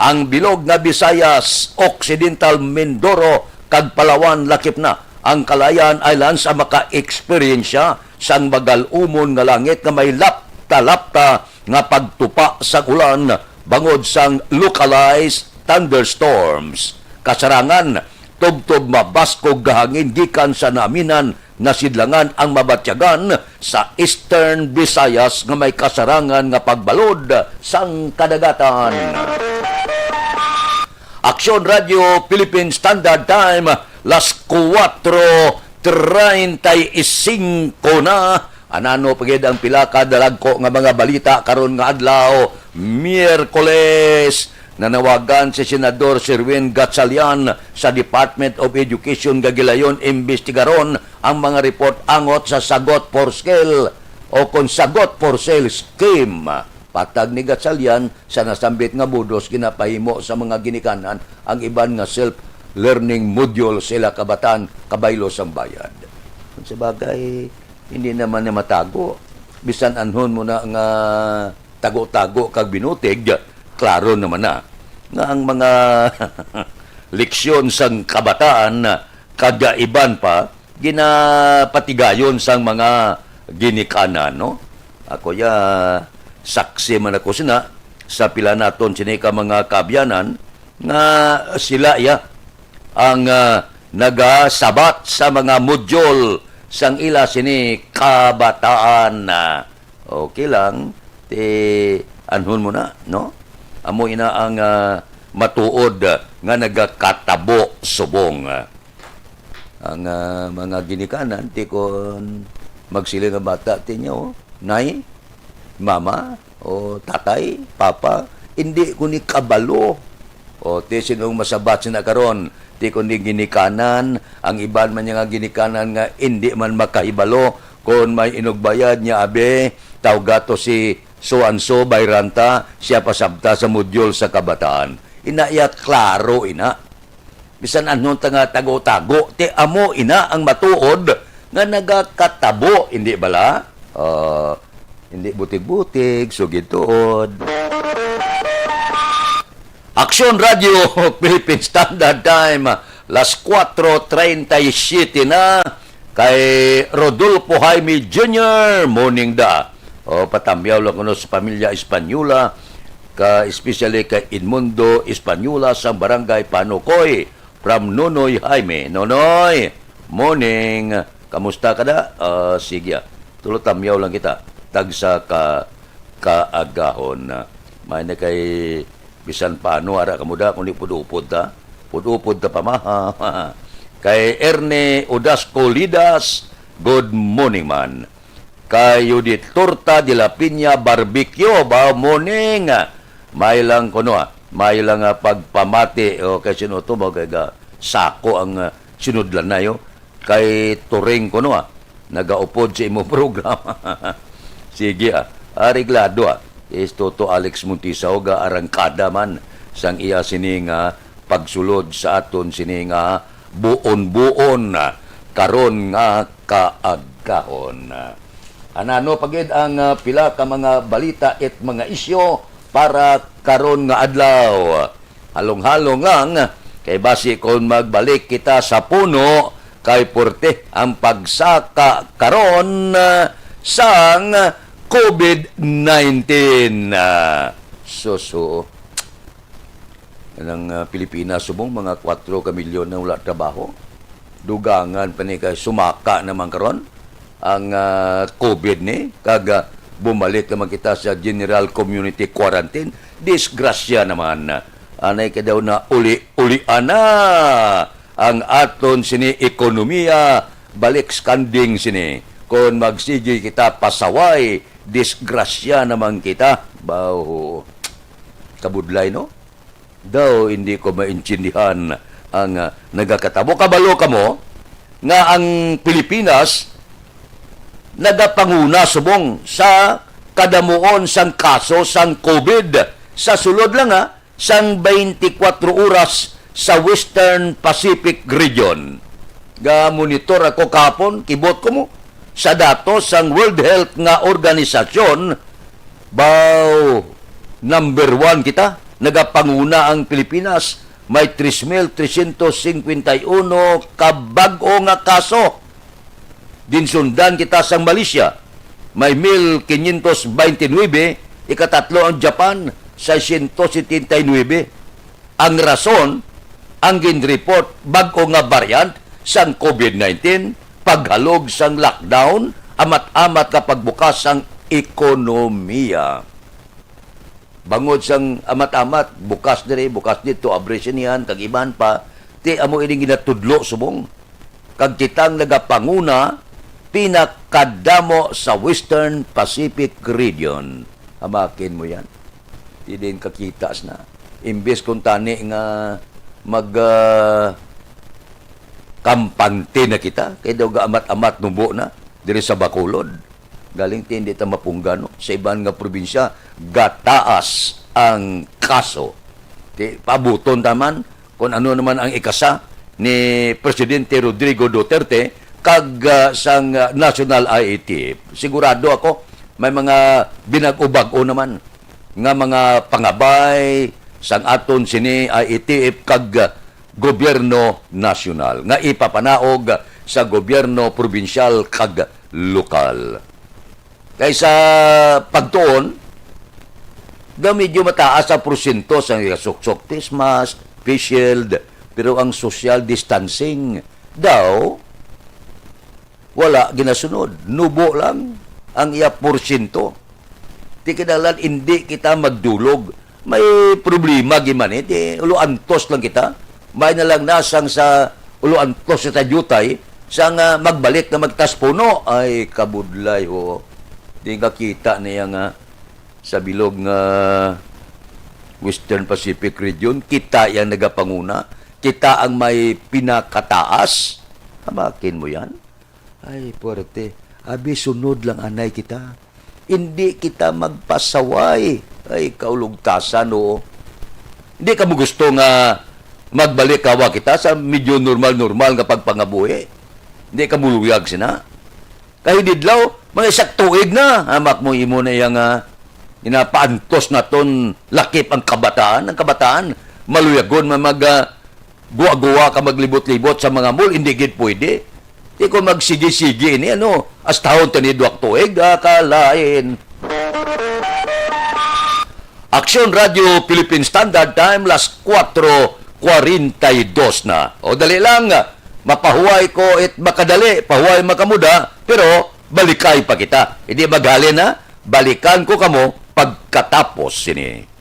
Ang bilog nga Visayas, Occidental Mindoro, kag Palawan lakip na. Ang Calayan Islands ang maka-eksperyensya sang magal-umon nga langit nga may lapta-lapta nga pagtupa sang ulan bangod sang localized thunderstorms. Kasarangan, tubtob mabaskog nga hangin gikan sa naaminan nga sidlangan ang mabatyagan sa Eastern Visayas nga may kasarangan nga pagbalod sang kadagatan. Aksyon Radyo Philippine Standard Time, las kuwatro treinta y cinco na. Anano pa gid ang pila ka dalagko nga mga balita karon nga adlaw, Miyerkules. Nanawagan si Senador Sherwin Gatchalian sa Department of Education nga gilayon imbestigaron ang mga report angot sa Sagot for Sale o kon Sagot for Sale scheme. Patag ni Gatchalian, sa nasambit nga modus ginapahimo sa mga ginikanan ang iban nga self-learning module sa ila kabataan kabaylo sang bayad. Kung sa bagay, hindi naman na matago. Bisan anhon mo na nga tago-tago kag binutig, klaro naman na nga ang mga leksyon sang kabataan kag iban pa ginapatigayon sang mga ginikanan, no? Ako ya, saksi man ako sina sa pila naton sini ka mga kaabyanan nga sila ya ang, ah, nagasabat sa mga module sang ila sini kabataan. Okay lang, ti anhon mo na, no? Amo ina ang, ah, matuod nga nagakatabo subong. Ang, ah, mga ginikanan, ti kon magsiling nga bata, ti niya, oh, "Nay, mama, o tatay, papa, hindi ko ni kabalo." O, ti sinong masabat sina karon, ti kon di ginikanan, ang iban man niya nga ginikanan nga hindi man makahibalo kon may inugbayad niya, abi, tawga to si so and so, bayranta, siya pasabta sa modyul sa kabataan. Ina iya, klaro ina. Bisan anhon ta nga tago-tago, ti amo ina ang matuod nga nagakatabo, hindi bala? Ah, hindi butig-butig, sugid tuod. Aksyon Radio, Philippine Standard Time, las cuatro treinta y siete na. Kay Rodolfo Jaime Junior, morning da. O, patamyaw lang kuno sa pamilya Espanyula, ka, especially kay Edmundo Espanyula sa Barangay Panukoy. From Nonoy Jaime. Nonoy, morning. Kamusta ka da? Ah, sige, ah. Tulo tamyaw lang kita. Tagsa ka kaagahon. May na kay bisan paano, ara ka mo da, kung di pud-upod ta. Pud-upod ta pa, maha. Kay Ernie Odasco Lidas, good morning, man. Kay Judith Torta de la Piña Barbecue, ba, morning. May lang kuno, ah. May lang, ah, pagpamati. O, kay sino to, mo kay ga-, sako ang, ah, sinudlan na, yo. Kay Turing kuno, ah. Nagaupod sa imong programa. Sige, ah. Areglado, ah. Is Toto Alex Montisa, o ga-arangkada man sang iya sini nga pagsulod sa aton sini nga buon-buon, ah, karon nga kaagahon. Anano pa gid ang, ah, pila ka mga balita it mga isyu para karon nga adlaw? Halong-halong lang, kay basi kon magbalik kita sa puno, kay porte ang pagsaka karon, ah, sang covid nineteen. Ah, susu. Ang, ah, Pilipinas, subong mga kwatro ka milyon na wala trabaho. Dugangan pa ni kay sumaka naman karon ang, ah, covid ni, kag, ah, bumalik naman kita sa general community quarantine. Disgrasya naman. Anay ka daw na uli-ulian na ang aton sini ekonomiya, balik skanding sini. Kon magsigi kita pasaway, disgrasya naman kita. Baw, kabudlay, no? Daw hindi ko maintindihan ang, ah, nagakatabo. Kabalo kamo nga ang Pilipinas nagapanguna subong sa kadamuon sang kaso sang covid sa sulod lang, ha, sang twenty-four oras sa Western Pacific Region. Ga-monitor ako kahapon, kibot ko mo, sa datos sang World Health nga organisasyon, baw, number one kita. Nagapanguna ang Pilipinas, may tres mil trescientos cincuenta y uno ka bag-o nga kaso. Ginsundan kita sang Malaysia, may mil quinientos veintinuebe, ikatatlo ang Japan, seiscientos setenta y nuebe. Ang rason, ang ginreport bag-o nga variant sang covid nineteen, paghalog sang lockdown, amat-amat nga pagbukas sang ekonomiya. Bangod sang amat-amat, bukas diri, bukas dito, abri sinihan, kag iban pa, ti amo ining ginatudlo subong. Kag kitang nagapanguna, pinakadamo sa Western Pacific Region. Hamakin mo yan. Di din kakitas na. Imbes kung tani nga mag, ah, kampante na kita, kay daw gaamat-amat nubo na diri sa Bacolod. Galing ti hindi ta mapunggan, no? Sa iban nga probinsya, gataas ang kaso. Ti, paabuton ta man kung ano naman ang ikasa ni Presidente Rodrigo Duterte kag, ah, sang, ah, National I A T F. Sigurado ako, may mga binag-o-bag-o naman nga mga pangabay sang aton sini I A T F kag, ah, gobyerno nasyonal nga ipapanaog sa gobyerno probinsyal kag lokal. Kay sa pagtuon, daw medyo mataas ang porsyento sa nagasuksok, face mask, face shield, pero ang social distancing daw wala ginasunod. Nubo lang ang iya porsyento. Ti kinahanglan indi kita magdulog May problema gid man, eh. Di, ulo antos lang kita. May na lang nasang sa ulo antos sa diutay, sa nga magbalik na magtas puno. Ay, kabudlay, ho. Di nga kita niya nga sa bilog nga Western Pacific region, kita yang nagapanguna, kita ang may pinakataas. Hamakin mo yan? Ay, puwerte. Abi, sunod lang anay kita. Hindi kita magpasaway. Ay, kaulugtasan, oo. Hindi ka mo gusto nga magbalik kawa kita sa medyo normal-normal nga pagpangabuhi? Hindi ka muluyag sina? Kay didlaw, mga isak tuig na, hamak mo imo na iya nga ginapaantos naton lakip ang kabataan. Ang kabataan, maluyagon man mag, ah, guwa-guwa ka maglibot-libot sa mga mall, hindi gid pwede. Di ko magsigi-sigi ini, ano, astahon tani duwak tuig, ah, kalain. Aksyon Radio Philippine Standard Time, las kuwatro kwarenta y dos na. O, dali lang, mapahuway ko it makadali, pahuway makamuda, pero balikay pa kita. Hindi maghalin, ha? Balikan ko kamo pagkatapos sini.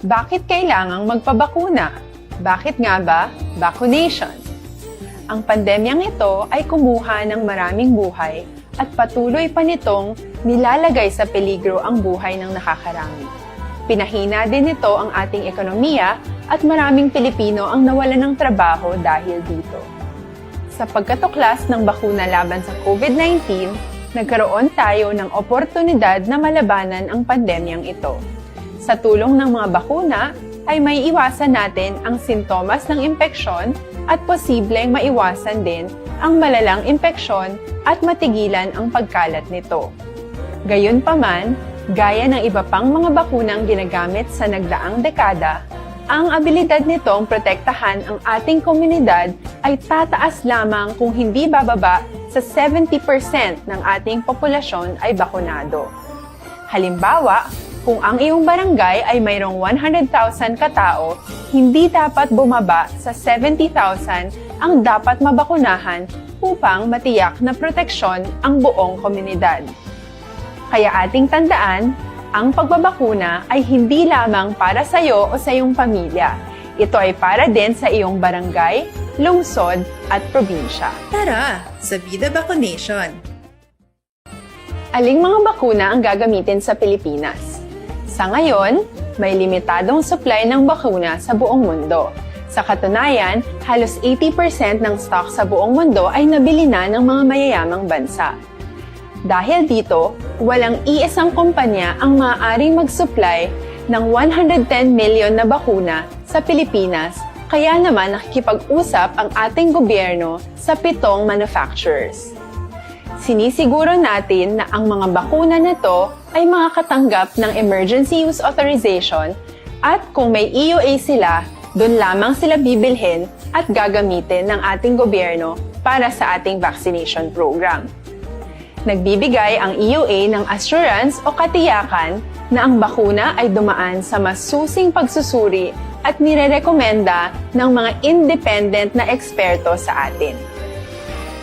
Bakit kailangang magpabakuna? Bakit nga ba vaccination? Ang pandemyang ito ay kumuha ng maraming buhay at patuloy pa nitong nilalagay sa peligro ang buhay ng nakakarami. Pinahina din nito ang ating ekonomiya at maraming Pilipino ang nawalan ng trabaho dahil dito. Sa pagkatuklas ng bakuna laban sa COVID nineteen, nagkaroon tayo ng oportunidad na malabanan ang pandemyang ito. Sa tulong ng mga bakuna, ay may iwasan natin ang sintomas ng impeksyon at posibleng maiwasan din ang malalang impeksyon at matigilan ang pagkalat nito. Gayunpaman, gaya ng iba pang mga bakunang ginagamit sa nagdaang dekada, ang abilidad nitong protektahan ang ating komunidad ay tataas lamang kung hindi bababa sa seventy percent ng ating populasyon ay bakunado. Halimbawa, kung ang iyong barangay ay mayroong one hundred thousand ka tao, hindi dapat bumaba sa seventy thousand ang dapat mabakunahan upang matiyak na proteksyon ang buong komunidad. Kaya ating tandaan, ang pagbabakuna ay hindi lamang para sa iyo o sa iyong pamilya. Ito ay para din sa iyong barangay, lungsod, at probinsya. Tara, sa Vida Vaccination! Aling mga bakuna ang gagamitin sa Pilipinas? Sa ngayon, may limitadong supply ng bakuna sa buong mundo. Sa katunayan, halos eighty percent ng stock sa buong mundo ay nabili na ng mga mayayamang bansa. Dahil dito, walang iisang kumpanya ang maaaring mag-supply ng one hundred ten million na bakuna sa Pilipinas, kaya naman nakikipag-usap ang ating gobyerno sa pitong manufacturers. Sinisiguro natin na ang mga bakuna na to ay makakatanggap ng emergency use authorization at kung may E U A sila, dun lamang sila bibilhin at gagamitin ng ating gobyerno para sa ating vaccination program. Nagbibigay ang E U A ng assurance o katiyakan na ang bakuna ay dumaan sa masusing pagsusuri at nirerekomenda ng mga independent na eksperto sa atin.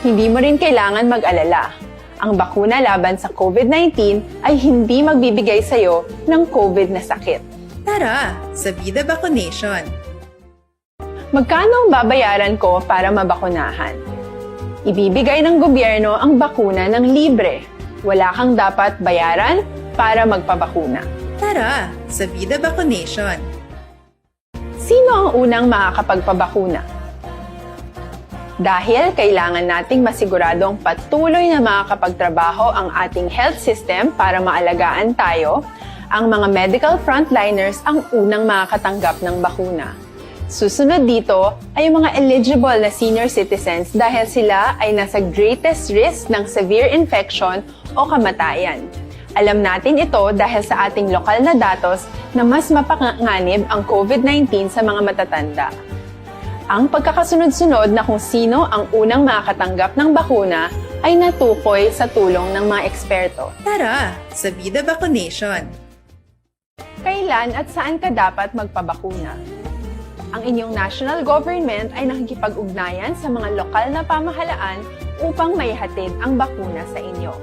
Hindi mo rin kailangan mag-alala. Ang bakuna laban sa COVID nineteen ay hindi magbibigay sa iyo ng COVID na sakit. Tara, sa Vida Vaccination! Magkano ang babayaran ko para mabakunahan? Ibibigay ng gobyerno ang bakuna ng libre. Wala kang dapat bayaran para magpabakuna. Tara, sa Vida Vaccination! Sino ang unang makakapagpabakuna? Dahil kailangan nating masiguradong patuloy na makakapagtrabaho ang ating health system para maalagaan tayo, ang mga medical frontliners ang unang makakatanggap ng bakuna. Susunod dito ay yung mga eligible na senior citizens dahil sila ay nasa greatest risk ng severe infection o kamatayan. Alam natin ito dahil sa ating lokal na datos na mas mapanganib ang COVID nineteen sa mga matatanda. Ang pagkakasunod-sunod na kung sino ang unang makakatanggap ng bakuna ay natukoy sa tulong ng mga eksperto. Tara sa Vida Vaccination! Kailan at saan ka dapat magpabakuna? Ang inyong national government ay nakikipag-ugnayan sa mga lokal na pamahalaan upang maihatid ang bakuna sa inyo.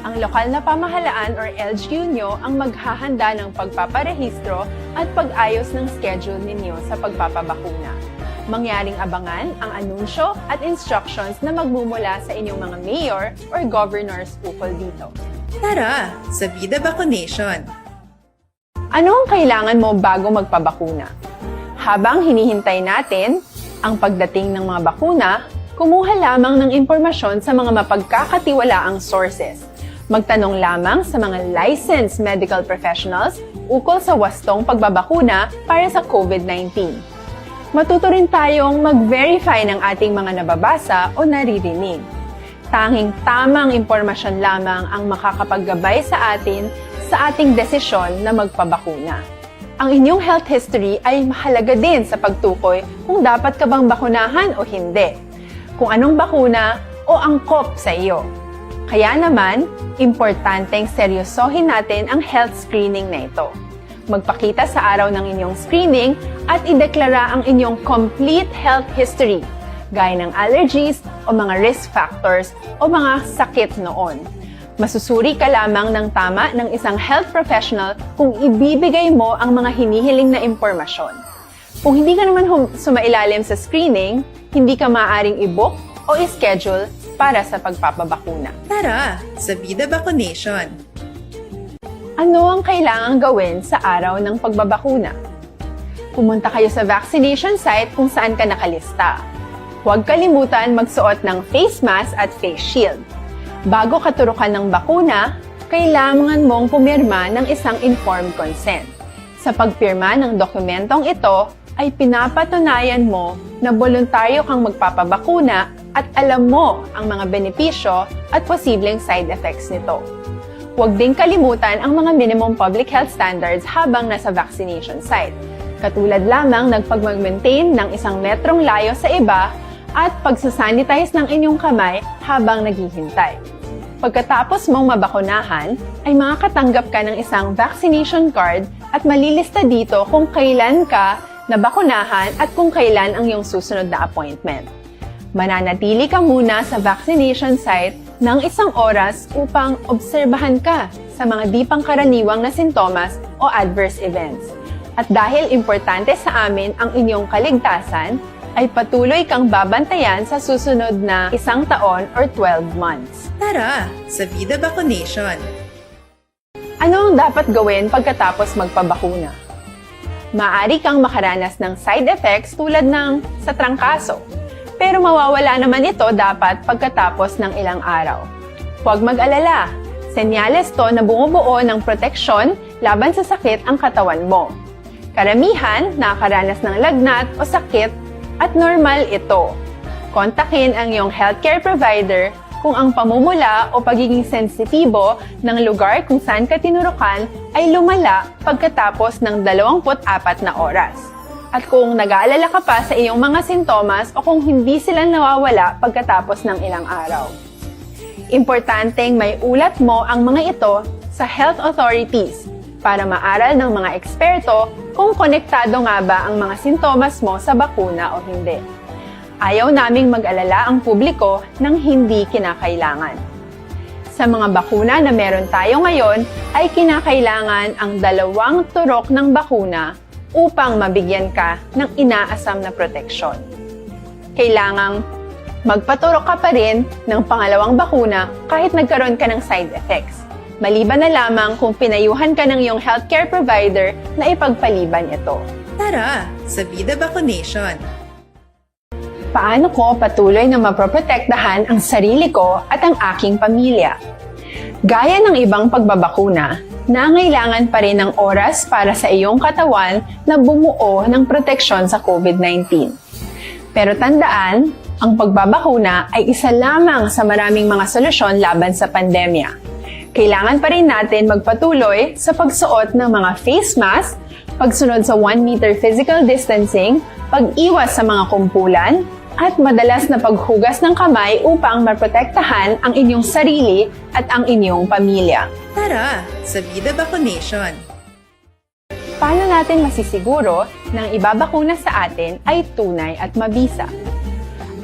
Ang lokal na pamahalaan or L G U nyo ang maghahanda ng pagpaparehistro at pag-ayos ng schedule ninyo sa pagpapabakuna. Mangyaring abangan ang anunsyo at instructions na magmumula sa inyong mga mayor or governors ukol dito. Tara sa Vida Vaccination! Ano ang kailangan mo bago magpabakuna? Habang hinihintay natin ang pagdating ng mga bakuna, kumuha lamang ng impormasyon sa mga mapagkakatiwalaang sources. Magtanong lamang sa mga licensed medical professionals ukol sa wastong pagbabakuna para sa COVID nineteen. Matuto rin tayong mag-verify ng ating mga nababasa o naririnig. Tanging tamang impormasyon lamang ang makakapaggabay sa atin sa ating desisyon na magpabakuna. Ang inyong health history ay mahalaga din sa pagtukoy kung dapat ka bang bakunahan o hindi, kung anong bakuna o angkop sa iyo. Kaya naman, importanteng seryosohin natin ang health screening na ito. Magpakita sa araw ng inyong screening at ideklara ang inyong complete health history, gaya ng allergies o mga risk factors o mga sakit noon. Masusuri ka lamang ng tama ng isang health professional kung ibibigay mo ang mga hinihiling na impormasyon. Kung hindi ka naman hum- sumailalim sa screening, hindi ka maaaring i-book o i-schedule para sa pagpapabakuna. Tara sa Vida Vaccination! Ano ang kailangang gawin sa araw ng pagbabakuna? Pumunta kayo sa vaccination site kung saan ka nakalista. Huwag kalimutan magsuot ng face mask at face shield. Bago katurukan ng bakuna, kailangan mong pumirma ng isang informed consent. Sa pagpirma ng dokumentong ito, ay pinapatunayan mo na boluntaryo kang magpapabakuna at alam mo ang mga benepisyo at posibleng side effects nito. Huwag ding kalimutan ang mga minimum public health standards habang nasa vaccination site, katulad lamang ng pagmag-maintain ng isang metrong layo sa iba at pagsasanitize ng inyong kamay habang naghihintay. Pagkatapos mong mabakunahan, ay makakatanggap ka ng isang vaccination card at malilista dito kung kailan ka nabakunahan at kung kailan ang iyong susunod na appointment. Mananatili ka muna sa vaccination site ng isang oras upang obserbahan ka sa mga di pangkaraniwang na sintomas o adverse events. At dahil importante sa amin ang inyong kaligtasan, ay patuloy kang babantayan sa susunod na isang taon or twelve months. Tara sa Vida Vaccination! Ano ang dapat gawin pagkatapos magpabakuna? Maaari kang makaranas ng side effects tulad ng sa trangkaso, pero mawawala naman ito dapat pagkatapos ng ilang araw. Huwag mag-alala, senyales to na bumubuo ng proteksyon laban sa sakit ang katawan mo. Karamihan nakakaranas ng lagnat o sakit at normal ito. Kontakin ang iyong healthcare provider kung ang pamumula o pagiging sensitibo ng lugar kung saan ka tinurukan ay lumala pagkatapos ng dalawampu't apat na oras. At kung nag-aalala ka pa sa iyong mga sintomas o kung hindi sila nawawala pagkatapos ng ilang araw. Importanteng may ulat mo ang mga ito sa health authorities para maaral ng mga eksperto kung konektado nga ba ang mga sintomas mo sa bakuna o hindi. Ayaw naming mag-alala ang publiko ng hindi kinakailangan. Sa mga bakuna na meron tayo ngayon, ay kinakailangan ang dalawang turok ng bakuna upang mabigyan ka ng inaasam na proteksyon. Kailangang magpaturok ka pa rin ng pangalawang bakuna kahit nagkaroon ka ng side effects, maliban na lamang kung pinayuhan ka ng iyong healthcare provider na ipagpaliban ito. Tara sa Vida Vaccination! Paano ko patuloy na mapoprotektahan ang sarili ko at ang aking pamilya? Gaya ng ibang pagbabakuna, nangailangan pa rin ng oras para sa iyong katawan na bumuo ng proteksyon sa COVID nineteen. Pero tandaan, ang pagbabakuna ay isa lamang sa maraming mga solusyon laban sa pandemya. Kailangan pa rin natin magpatuloy sa pagsuot ng mga face mask, pagsunod sa one meter physical distancing, pag-iwas sa mga kumpulan, at madalas na paghugas ng kamay upang maprotektahan ang inyong sarili at ang inyong pamilya. Tara, sa Vida Vaccination! Paano natin masisiguro na ang ibabakuna sa atin ay tunay at mabisa?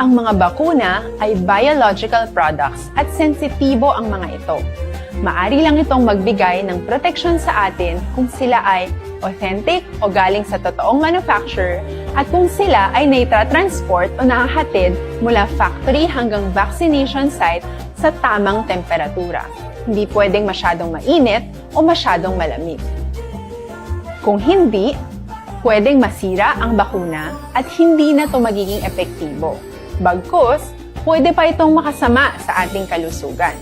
Ang mga bakuna ay biological products at sensitibo ang mga ito. Maari lang itong magbigay ng proteksyon sa atin kung sila ay authentic o galing sa totoong manufacturer at kung sila ay naitra-transport o nahahatid mula factory hanggang vaccination site sa tamang temperatura. Hindi pwedeng masyadong mainit o masyadong malamig. Kung hindi, pwedeng masira ang bakuna at hindi na ito magiging epektibo. Bagkus, pwede pa itong makasama sa ating kalusugan.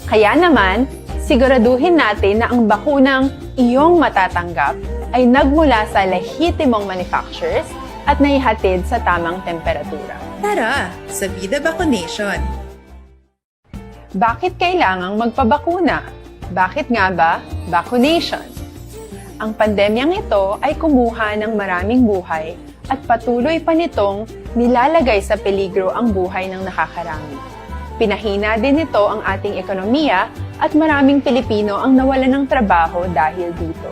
Kaya naman, siguraduhin natin na ang bakunang iyong matatanggap ay nagmula sa lehitimong manufacturers at naihatid sa tamang temperatura. Tara, sa Vida Vaccination! Bakit kailangang magpabakuna? Bakit nga ba vaccination? Ang pandemyang ito ay kumuha ng maraming buhay at patuloy pa nitong nilalagay sa peligro ang buhay ng nakakarami. Pinahina din nito ang ating ekonomiya at maraming Pilipino ang nawalan ng trabaho dahil dito.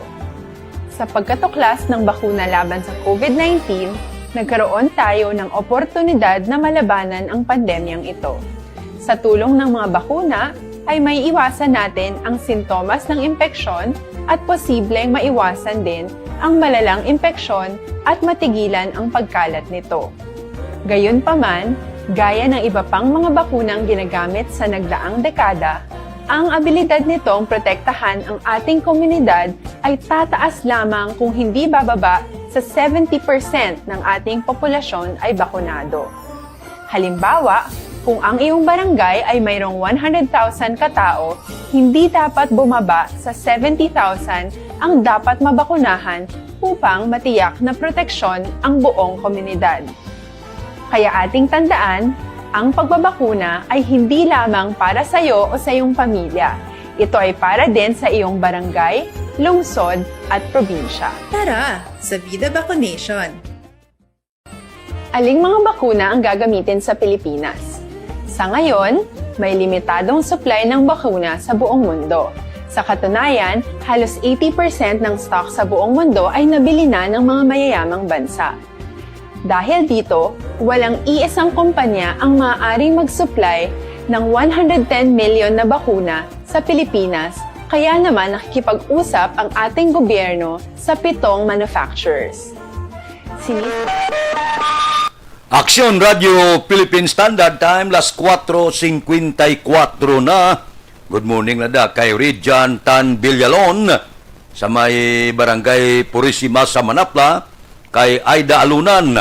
Sa pagkatuklas ng bakuna laban sa COVID nineteen, nagkaroon tayo ng oportunidad na malabanan ang pandemyang ito. Sa tulong ng mga bakuna, ay maiiwasan natin ang sintomas ng impeksyon at posibleng maiwasan din ang malalang impeksyon at matigilan ang pagkalat nito. Gayunpaman, gaya ng iba pang mga bakunang ginagamit sa nagdaang dekada, ang abilidad nitong protektahan ang ating komunidad ay tataas lamang kung hindi bababa sa seventy percent ng ating populasyon ay bakunado. Halimbawa, kung ang iyong barangay ay mayroong one hundred thousand katao, hindi dapat bumaba sa seventy thousand ang dapat mabakunahan upang matiyak na proteksyon ang buong komunidad. Kaya ating tandaan, ang pagbabakuna ay hindi lamang para sa iyo o sa iyong pamilya. Ito ay para din sa iyong barangay, lungsod, at probinsya. Tara, sa Vida Vaccination! Aling mga bakuna ang gagamitin sa Pilipinas? Sa ngayon, may limitadong supply ng bakuna sa buong mundo. Sa katunayan, halos eighty percent ng stock sa buong mundo ay nabili na ng mga mayayamang bansa. Dahil dito, walang iisang kumpanya ang maaaring mag-supply ng one hundred ten million na bakuna sa Pilipinas, kaya naman nakikipag-usap ang ating gobyerno sa pitong manufacturers. Si Aksyon Radio Philippine Standard Time, las kuwatro singkwenta y kuwatro na. Good morning, lada, kay Rijan Tan Villalon sa may Barangay Purisima sa Manapla, kay Aida Alunan,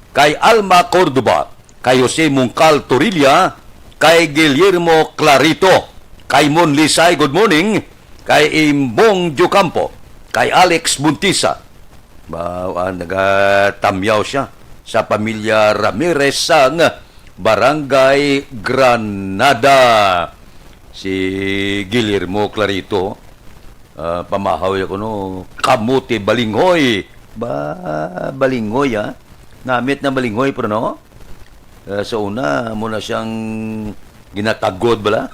kay Alma Cordova, kay Jose Mungkal Torilla, kay Guillermo Clarito, kay Mon Lisay, good morning, kay Imbong Diocampo, kay Alex Buntisa. Ba, ah, nagatamyaw siya sa pamilya Ramirez sang Barangay Granada. Si Guillermo Clarito, ah, pamahaw ya kuno, kamote balinghoy. Ba, balinghoy, ah. Namit na balinghoy, pero no? Ah, sa una, mo na siyang ginatagod, bala.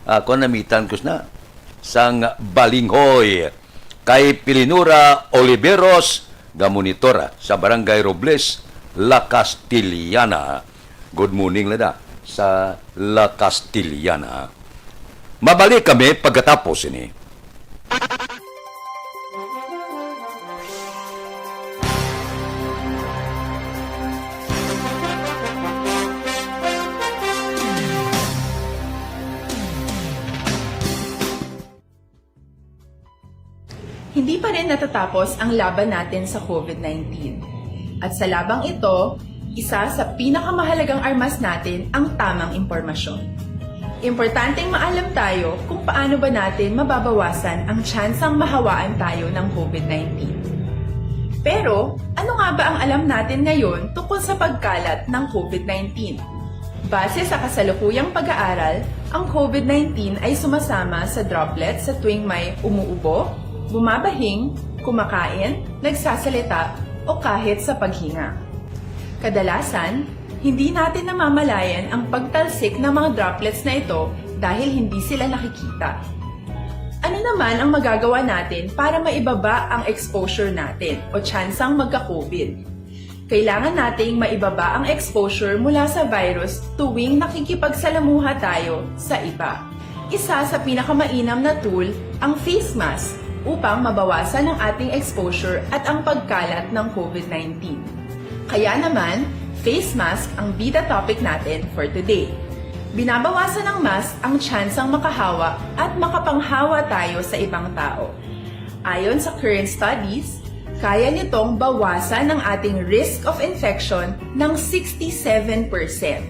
Ako, namitan ko na sang balinghoy. Kay Pilinura Oliveros, gamonitora sa Barangay Robles, La Castellana. Good morning, lada, sa La Castellana. Mabalik kami pagkatapos ini. Hindi pa rin natatapos ang laban natin sa COVID nineteen. At sa labang ito, isa sa pinakamahalagang armas natin ang tamang impormasyon. Importanteng maalam tayo kung paano ba natin mababawasan ang tsansang mahawaan tayo ng covid nineteen. Pero, ano nga ba ang alam natin ngayon tungkol sa pagkalat ng covid nineteen? Base sa kasalukuyang pag-aaral, ang covid nineteen ay sumasama sa droplets sa tuwing may umuubo, bumabahing, kumakain, nagsasalita, o kahit sa paghinga. Kadalasan, hindi natin namamalayan ang pagtalsik ng mga droplets na ito dahil hindi sila nakikita. Ano naman ang magagawa natin para maibaba ang exposure natin o tsansang magka-covid? Kailangan nating maibaba ang exposure mula sa virus tuwing nakikipagsalamuha tayo sa iba. Isa sa pinakamainam na tool ang face mask upang mabawasan ang ating exposure at ang pagkalat ng covid nineteen. Kaya naman, face mask ang bida topic natin for today. Binabawasan ng mask ang tsansang makahawa at makapanghawa tayo sa ibang tao. Ayon sa current studies, kaya nitong bawasan ang ating risk of infection ng sixty-seven percent.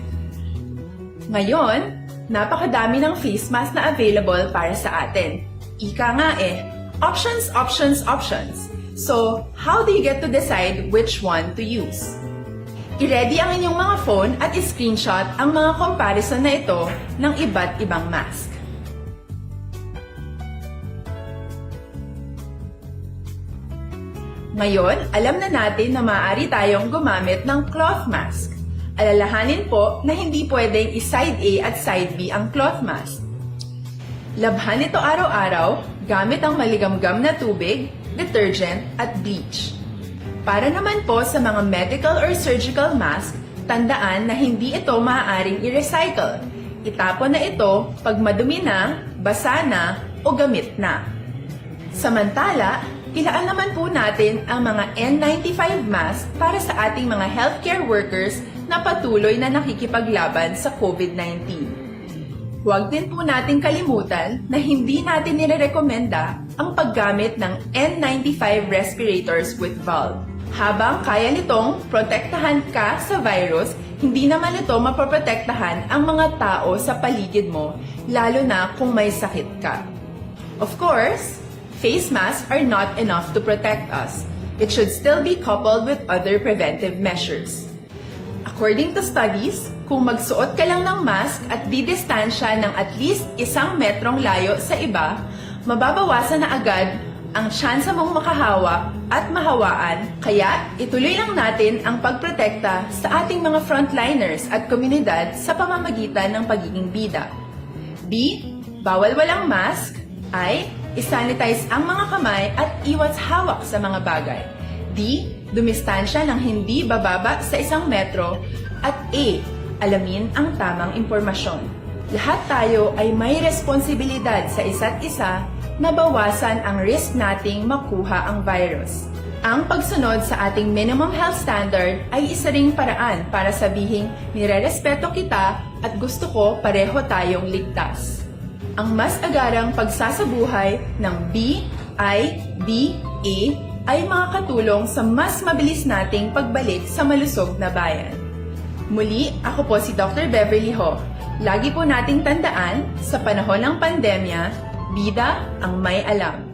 Ngayon, napakadami ng face mask na available para sa atin. Ika nga eh, options, options, options. So, how do you get to decide which one to use? I-ready ang inyong mga phone at i-screenshot ang mga comparison na ito ng iba't ibang mask. Ngayon, alam na natin na maaari tayong gumamit ng cloth mask. Alalahanin po na hindi pwedeng i-side A at side B ang cloth mask. Labhan ito araw-araw gamit ang maligamgam na tubig, detergent, at bleach. Para naman po sa mga medical or surgical mask, tandaan na hindi ito maaaring i-recycle. Itapon na ito pag madumi na, basa na, o gamit na. Samantala, ilaan naman po natin ang mga N ninety-five mask para sa ating mga healthcare workers na patuloy na nakikipaglaban sa covid nineteen. Huwag din po nating kalimutan na hindi natin nirerekomenda ang paggamit ng N ninety-five respirators with valve. Habang kaya nitong protektahan ka sa virus, hindi naman ito mapoprotektahan ang mga tao sa paligid mo, lalo na kung may sakit ka. Of course, face masks are not enough to protect us. It should still be coupled with other preventive measures. According to studies, kung magsuot ka lang ng mask at didistansya ng at least isang metrong layo sa iba, mababawasan na agad ang tsansa mong makahawa at mahawaan, kaya ituloy lang natin ang pagprotekta sa ating mga frontliners at komunidad sa pamamagitan ng pagiging bida. B, bawal walang mask. I, isanitize ang mga kamay at iwas hawak sa mga bagay. D, dumistansya ng hindi bababa sa isang metro. At A, alamin ang tamang impormasyon. Lahat tayo ay may responsibilidad sa isa't isa na bawasan ang risk nating makuha ang virus. Ang pagsunod sa ating minimum health standard ay isa ring paraan para sabihing nirerespeto kita at gusto ko pareho tayong ligtas. Ang mas agarang pagsasabuhay ng B I D A ay makakatulong sa mas mabilis nating pagbalik sa malusog na bayan. Muli, ako po si Doctor Beverly Ho. Lagi po nating tandaan, sa panahon ng pandemya, bida ang may alam.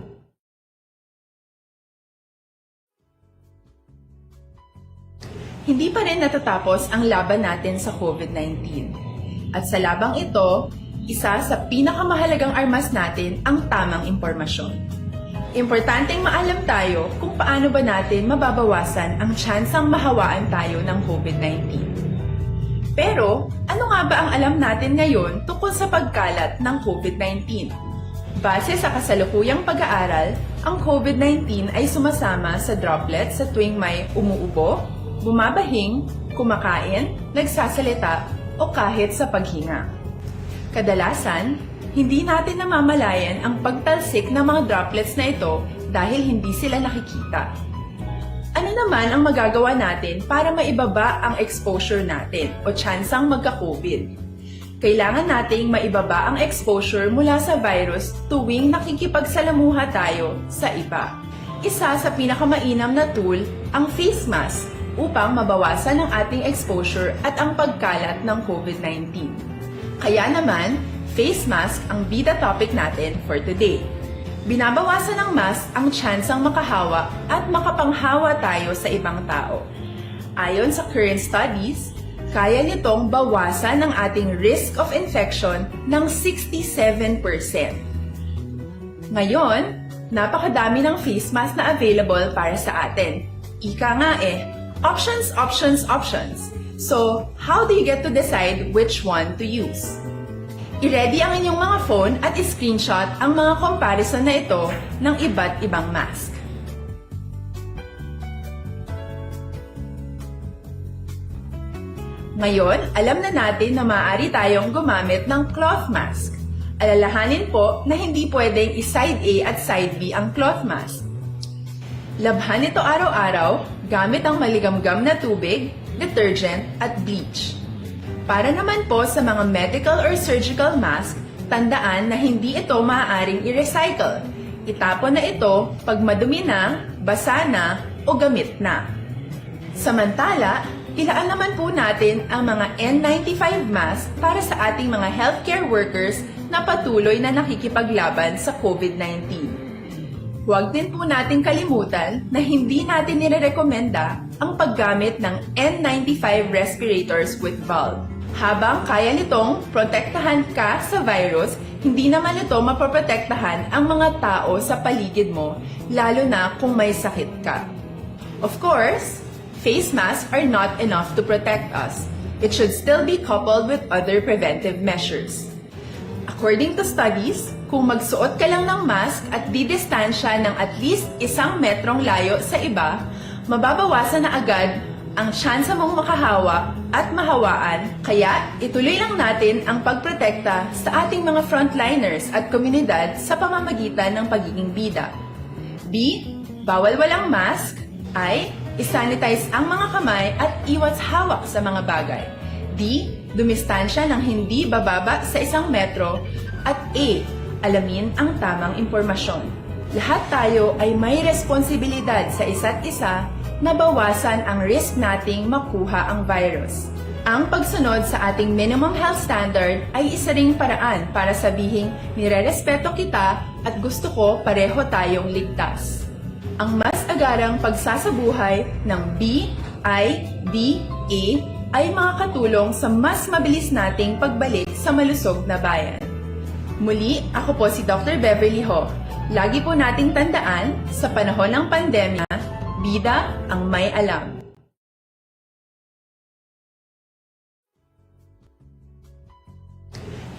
Hindi pa rin natatapos ang laban natin sa covid nineteen. At sa labang ito, isa sa pinakamahalagang armas natin ang tamang impormasyon. Importanteng maalam tayo kung paano ba natin mababawasan ang tsansang mahawaan tayo ng covid nineteen. Pero, ano nga ba ang alam natin ngayon tungkol sa pagkalat ng covid nineteen? Base sa kasalukuyang pag-aaral, ang covid nineteen ay sumasama sa droplets sa tuwing may umuubo, bumabahing, kumakain, nagsasalita, o kahit sa paghinga. Kadalasan, hindi natin namamalayan ang pagtalsik ng mga droplets na ito dahil hindi sila nakikita. Ano naman ang magagawa natin para maibaba ang exposure natin o tsansang magka-covid? Kailangan nating maibaba ang exposure mula sa virus tuwing nakikipagsalamuha tayo sa iba. Isa sa pinakamainam na tool ang face mask upang mabawasan ang ating exposure at ang pagkalat ng covid nineteen. Kaya naman, Face mask ang bida topic natin for today. Binabawasan ng mask ang tsansang makahawa at makapanghawa tayo sa ibang tao. Ayon sa current studies, kaya nitong bawasan ang ating risk of infection ng sixty-seven percent. Ngayon, napakadami ng face mask na available para sa atin. Ika nga eh, options, options, options. So, how do you get to decide which one to use? I-ready ang inyong mga phone at i-screenshot ang mga comparison na ito ng iba't ibang mask. Ngayon, alam na natin na maaari tayong gumamit ng cloth mask. Alalahanin po na hindi pwedeng i-side A at side B ang cloth mask. Labhan ito araw-araw gamit ang maligamgam na tubig, detergent, at bleach. Para naman po sa mga medical or surgical mask, tandaan na hindi ito maaaring i-recycle. Itapon na ito pag madumi na, basa na, o gamit na. Samantala, ilaan naman po natin ang mga N ninety-five mask para sa ating mga healthcare workers na patuloy na nakikipaglaban sa COVID nineteen. Huwag din po nating kalimutan na hindi natin nirerekomenda ang paggamit ng N ninety-five respirators with valve. Habang kaya nitong protektahan ka sa virus, hindi naman ito mapoprotektahan ang mga tao sa paligid mo, lalo na kung may sakit ka. Of course, face masks are not enough to protect us. It should still be coupled with other preventive measures. According to studies, kung magsuot ka lang ng mask at didistansya ng at least isang metrong layo sa iba, mababawasan na agad ang tsansa mong makahawa at mahawaan, kaya ituloy lang natin ang pagprotekta sa ating mga frontliners at komunidad sa pamamagitan ng pagiging bida. B, bawal walang mask. I, i-sanitize ang mga kamay at iwas hawak sa mga bagay. D, dumistansya ng hindi bababa sa isang metro. At E, alamin ang tamang impormasyon. Lahat tayo ay may responsibilidad sa isa't isa na bawasan ang risk nating makuha ang virus. Ang pagsunod sa ating minimum health standard ay isa ring paraan para sabihing nirerespeto kita at gusto ko pareho tayong ligtas. Ang mas agarang pagsasabuhay ng B I D A ay makakatulong sa mas mabilis nating pagbalik sa malusog na bayan. Muli, ako po si Doctor Beverly Ho. Lagi po nating tandaan, sa panahon ng pandemya, bida ang may alam.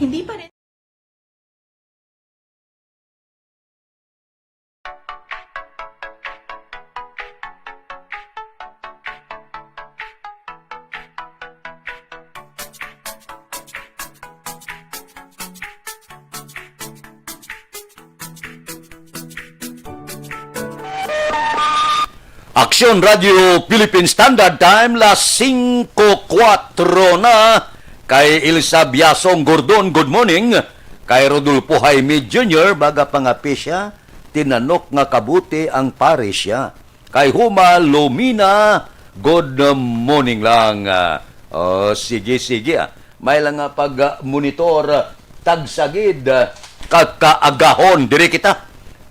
Hindi pa rin. Aksyon Radio Philippine Standard Time, las singko kuwatro na. Kay Ilsa Biasong Gordon, good morning. Kay Rodolfo Jaime Junior, baga pangapi siya, tinanok nga kabuti ang pare siya. Kay Huma Lumina, good morning lang. Ah, oh, sige, sige, ah. May lang nga pag-monitor, ah, tagsagid, ah, kakaagahon. Diri kita.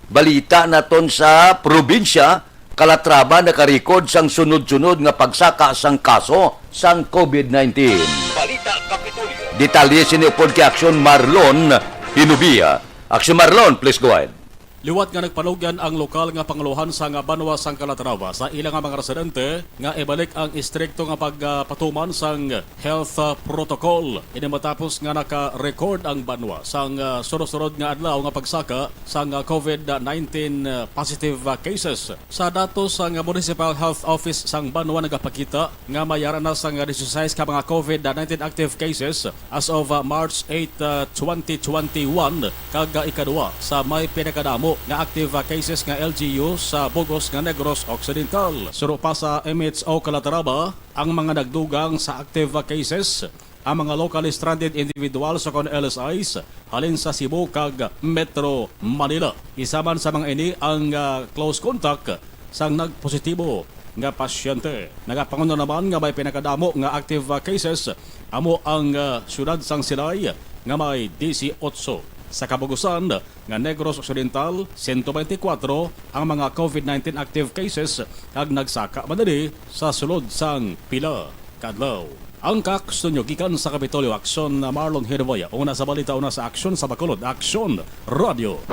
Balita naton sa probinsya, Calatrava nakarecord sang sunod-sunod nga pagsaka sang kaso sang COVID nineteen. Balita Kapitolyo. Detalye sini upod kay Aksyon Marlon Hinubia. Aksyon Marlon, please go ahead. Liwat nga nagpanugyan ang lokal nga pangulohan sang banwa sang Calatrava sa ila nga mga residente nga ibalik ang istrikto nga pagpatuman sang health, ah, protocol. Ini matapos nga naka-record ang banwa sang, ah, sunod-sunod nga adlaw nga pagsaka sang, ah, COVID nineteen, ah, positive, ah, cases. Sa datos sang Municipal Health Office sang banwa nagapakita nga may ara na sang dieciséis ka mga COVID nineteen active cases as of, ah, March eight, ah, twenty twenty-one, kag, ah, ikadua sa may pinakadamo nga active, ah, cases nga L G U sa bug-os nga Negros Occidental. Suno pa sa M H O Calatrava, ang mga nagdugang sa active, ah, cases ang mga locally stranded individuals o kon L S Is halin sa Cebu kag Metro Manila. Isa man sa mga ini ang, ah, close contact sang nagpositibo nga pasyente. Nagapanguna naman nga may pinakadamo nga active, ah, cases amo ang, ah, siyudad sang Silay, nga may disiotso. Sa kabugusan nga Negros Occidental, sento bente kwatro ang mga COVID nineteen active cases, kag nagsaka man ini sa sulod sang pila ka adlaw. Ang kaaksyon nyo gikan sa Kapitolyo Aksyon, Marlon Hirbaya. Una sa balita, una sa aksyon sa Bacolod, Aksyon Radio.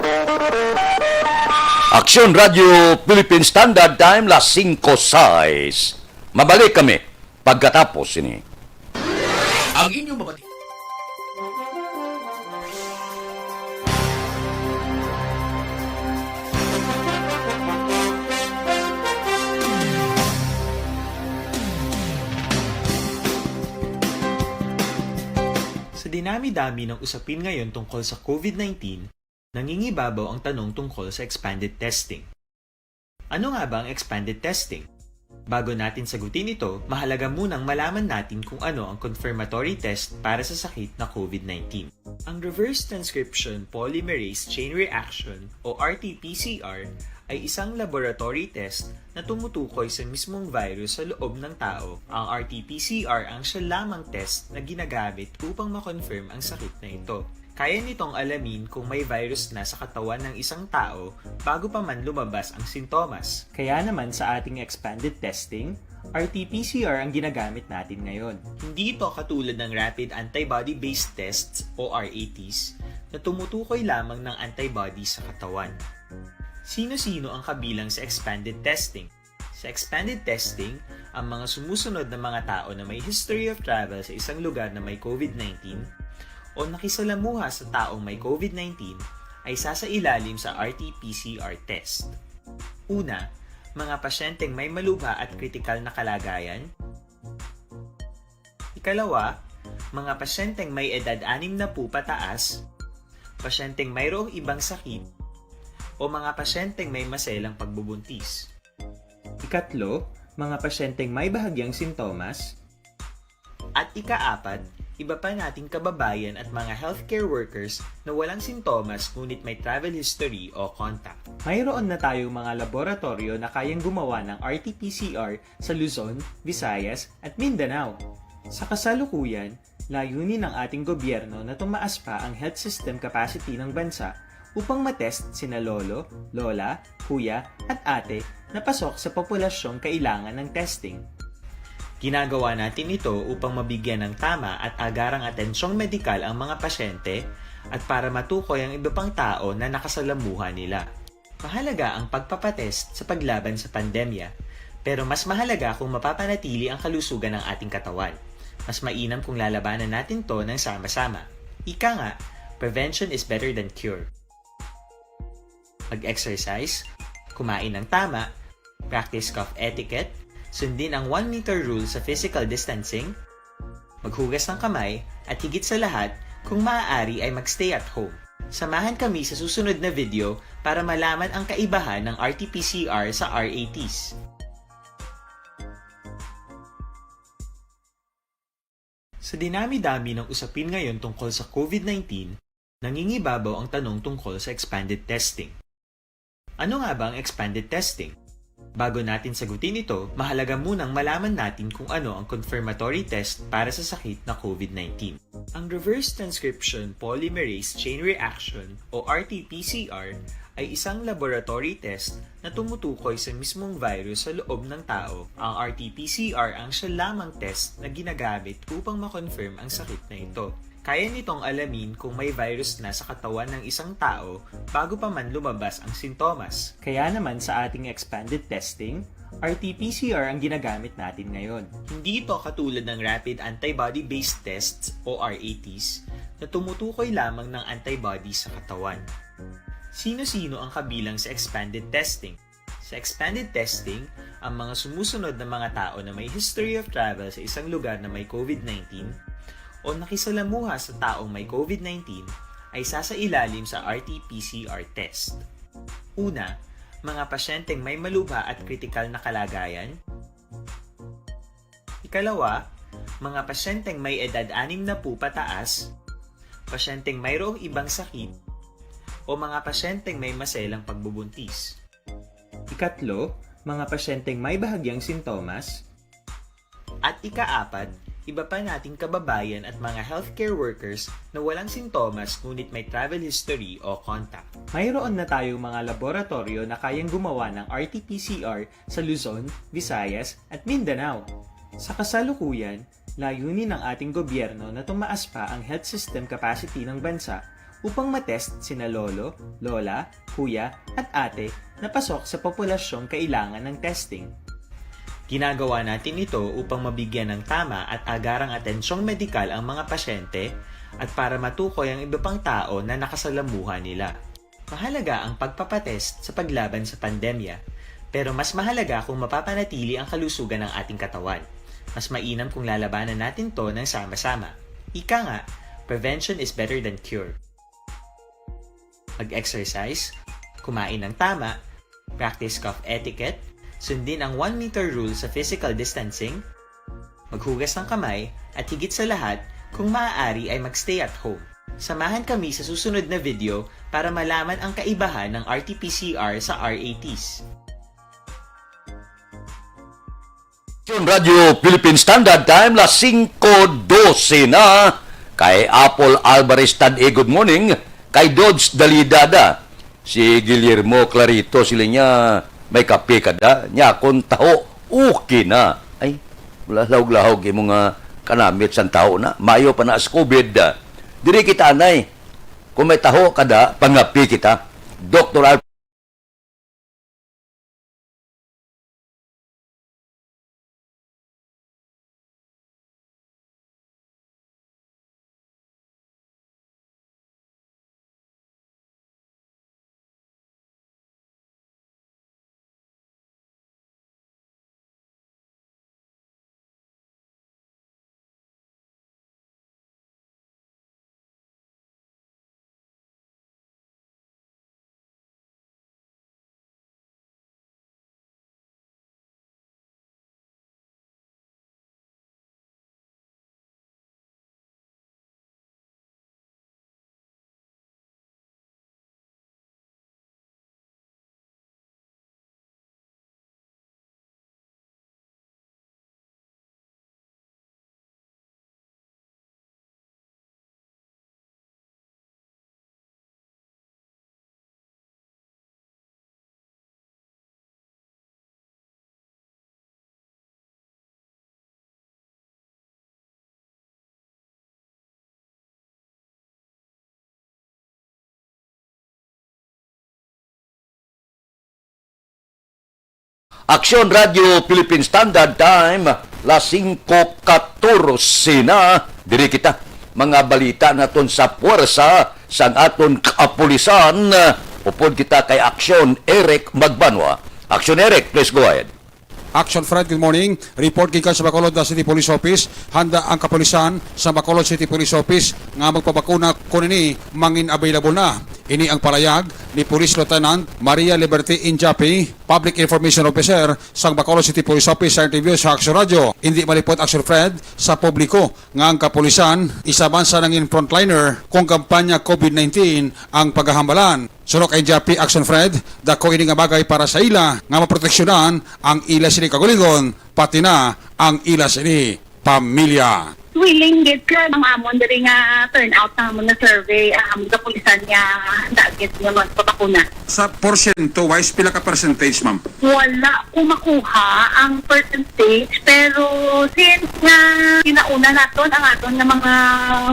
Aksyon Radio Philippine Standard Time, las singko sais. Mabalik kami pagkatapos sini. Ang inyong mabati. Sa dinami-dami ng usapin ngayon tungkol sa COVID nineteen, nangingibabaw ang tanong tungkol sa expanded testing. Ano nga ba ang expanded testing? Bago natin sagutin ito, mahalaga munang malaman natin kung ano ang confirmatory test para sa sakit na COVID nineteen. Ang reverse transcription polymerase chain reaction o R T P C R ay isang laboratory test na tumutukoy sa mismong virus sa loob ng tao. Ang R T P C R ang siya lamang test na ginagamit upang ma-confirm ang sakit na ito. Kaya nitong alamin kung may virus na sa katawan ng isang tao bago pa man lumabas ang sintomas. Kaya naman sa ating expanded testing, R T P C R ang ginagamit natin ngayon. Hindi ito katulad ng rapid antibody-based tests o R A Ts na tumutukoy lamang ng antibody sa katawan. Sino-sino ang kabilang sa expanded testing? Sa expanded testing, ang mga sumusunod na mga tao na may history of travel sa isang lugar na may COVID nineteen o nakisalamuha sa taong may COVID nineteen ay sasailalim sa R T P C R test. Una, mga pasyenteng may malubha at kritikal na kalagayan. Ikalawa, mga pasyenteng may edad anim na po pataas, pasyenteng mayroong ibang sakit, o mga pasyenteng may maselang pagbubuntis. Ikatlo, mga pasyenteng may bahagyang sintomas. At ikaapat, iba pa nating kababayan at mga healthcare workers na walang sintomas ngunit may travel history o contact. Mayroon na tayong mga laboratoryo na kayang gumawa ng R T P C R sa Luzon, Visayas, at Mindanao. Sa kasalukuyan, layunin ng ating gobyerno na tumaas pa ang health system capacity ng bansa upang matest sina lolo, lola, kuya, at ate na pasok sa populasyong kailangan ng testing. Ginagawa natin ito upang mabigyan ng tama at agarang atensyong medikal ang mga pasyente at para matukoy ang iba pang tao na nakasalamuha nila. Mahalaga ang pagpapatest sa paglaban sa pandemya, pero mas mahalaga kung mapapanatili ang kalusugan ng ating katawan. Mas mainam kung lalabanan natin 'to ng sama-sama. Ika nga, prevention is better than cure. Mag-exercise, kumain ng tama, practice cough etiquette, sundin ang one meter rule sa physical distancing, maghugas ng kamay, at higit sa lahat, kung maaari ay mag-stay at home. Samahan kami sa susunod na video para malaman ang kaibahan ng R T P C R sa R A Ts. Sa dinami-dami ng usapin ngayon tungkol sa COVID nineteen, nangingibabaw ang tanong tungkol sa expanded testing. Ano nga ba ang expanded testing? Bago natin sagutin ito, mahalaga munang malaman natin kung ano ang confirmatory test para sa sakit na COVID nineteen. Ang reverse transcription polymerase chain reaction o R T P C R ay isang laboratory test na tumutukoy sa mismong virus sa loob ng tao. Ang R T P C R ang siya lamang test na ginagamit upang ma-confirm ang sakit na ito. Kaya nitong alamin kung may virus na sa katawan ng isang tao bago pa man lumabas ang sintomas. Kaya naman sa ating expanded testing, R T P C R ang ginagamit natin ngayon. Hindi ito katulad ng rapid antibody-based tests o R A Ts na tumutukoy lamang ng antibody sa katawan. Sino-sino ang kabilang sa expanded testing? Sa expanded testing, ang mga sumusunod na mga tao na may history of travel sa isang lugar na may COVID nineteen o nakisalamuha sa taong may COVID nineteen ay sasailalim sa R T P C R test. Una, mga pasyenteng may malubha at kritikal na kalagayan. Ikalawa, mga pasyenteng may edad anim na po pataas, pasyenteng mayroong ibang sakit, o mga pasyenteng may maselang pagbubuntis. Ikatlo, mga pasyenteng may bahagyang sintomas. At ikaapat, Iba pa nating kababayan at mga healthcare workers na walang sintomas ngunit may travel history o contact. Mayroon na tayong mga laboratoryo na kayang gumawa ng R T P C R sa Luzon, Visayas, at Mindanao. Sa kasalukuyan, layunin ng ating gobyerno na tumaas pa ang health system capacity ng bansa upang matest sina lolo, lola, kuya, at ate na pasok sa populasyong kailangan ng testing. Ginagawa natin ito upang mabigyan ng tama at agarang atensyong medikal ang mga pasyente at para matukoy ang iba pang tao na nakasalamuha nila. Mahalaga ang pagpapatest sa paglaban sa pandemya, pero mas mahalaga kung mapapanatili ang kalusugan ng ating katawan. Mas mainam kung lalabanan natin 'to ng sama-sama. Ika nga, prevention is better than cure. Mag-exercise, kumain ng tama, practice cough etiquette, sundin ang one meter rule sa physical distancing, maghugas ng kamay, at higit sa lahat, kung maaari ay mag-stay at home. Samahan kami sa susunod na video para malaman ang kaibahan ng R T P C R sa R A Ts. Aksyon Radyo Philippine Standard Time, las singko dose na. Kay Apple Alvarez Tad-i, good morning. Kay Dodge Dalidada, si Guillermo Clarito, sila niya, may kape ka da? Nya akon taho, okay na. Ay, wala, lahog-lahog imo nga kanamit sang taho na. Mayo pa na sa COVID. Diri kita, anay. Kung may taho ka da, pangapi kita. Doktor Al- Aksyon Radyo Philippine Standard Time, las singko katorse na. Diri kita, mga balita naton sa puwersa sang aton kapulisan. Upod kita kay Aksyon Eric Magbanwa. Aksyon Eric, please go ahead. Action Fred, good morning. Report gikan sa Bacolod City Police Office. Handa ang kapulisan sa Bacolod City Police Office nga magpabakuna kon ini mangin available na. Ini ang palayag ni Police Lieutenant Maria Liberty Injapi, Public Information Officer sang Bacolod City Police Office, sa interview sa Action Radio. Indi malipot, Action Fred, sa publiko nga ang kapulisan isa man sa nangin frontliner kung kampanya COVID nineteen ang pagahambalan. Suno kay Japi Action Fred, dako ini nga bagay para sa ila nga maproteksyonan ang ila sini kaugalingon, pati na ang ila sini pamilya. Willing gid ka ang amon diri nga turnout sa amon nga survey, ang amon kapulisan nga handa gid nga magpabakuna. Sa porsyento wise, pila ka percentage, ma'am? Wala ko makuha ang percentage, pero since nga ginauna naton ang aton nga mga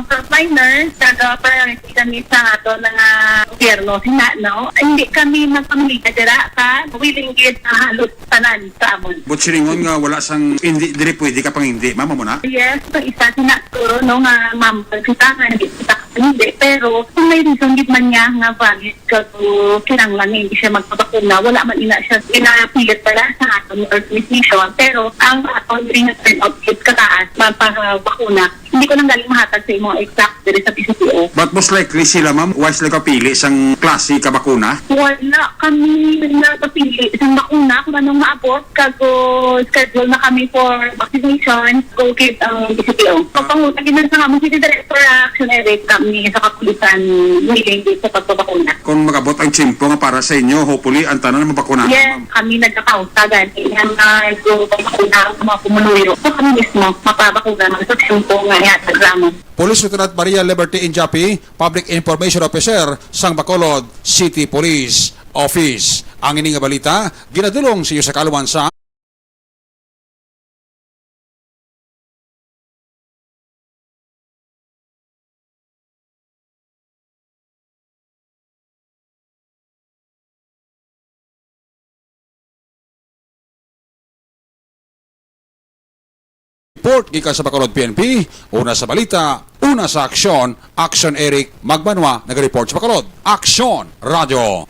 frontliners, taga priority kami sa aton nga gobyerno, sina, no? Hindi kami magpamilya dira ka willing gid sa halos tanan sa amon. But silingon nga wala sang hindi diri pwede ka pang hindi, ma'am, amo na? Yes, sa isa sina siguro, no, nga ma'am, kita nga hindi kita hindi, pero kung may reason gid man niya nga valid, kag kinahanglan niya hindi siya magpabakuna, wala man ina siya ginapilit para sa aton organization, pero ang aton rin turnout gid kataas, mapabakuna. Hindi ko lang galing mahatag sa imong exact diri sa P C P O. But most likely sila, ma'am, why sila kapili sang klase ka bakuna? Wala kami napapili sang bakuna kung anong maabot, kag schedule na kami for vaccination. Go kit ang P C P O. Pagpangutag yun sa among City Director, ah, Action Eric, kami sa kapulisan, willing din sa pagpabakuna. Kung mag-abot ang tiyempo nga para sa inyo, hopefully, ang tanan mabakuna. Yes, kami nagkakausa gani nga mga guro, mga pumuluyo. So, kami mismo, mapabakuna man sa tiyempo nga ihatag namon. Police Lieutenant Maria Liberty Injapi, Public Information Officer sang Bacolod City Police Office. Ang ini nga balita ginadulong sa iyo sa kaluman sa report gikan sa Bacolod P N P. Una sa balita, una sa aksyon, Aksyon Eric Magbanwa, nag-report sa Bacolod. Aksyon Radio.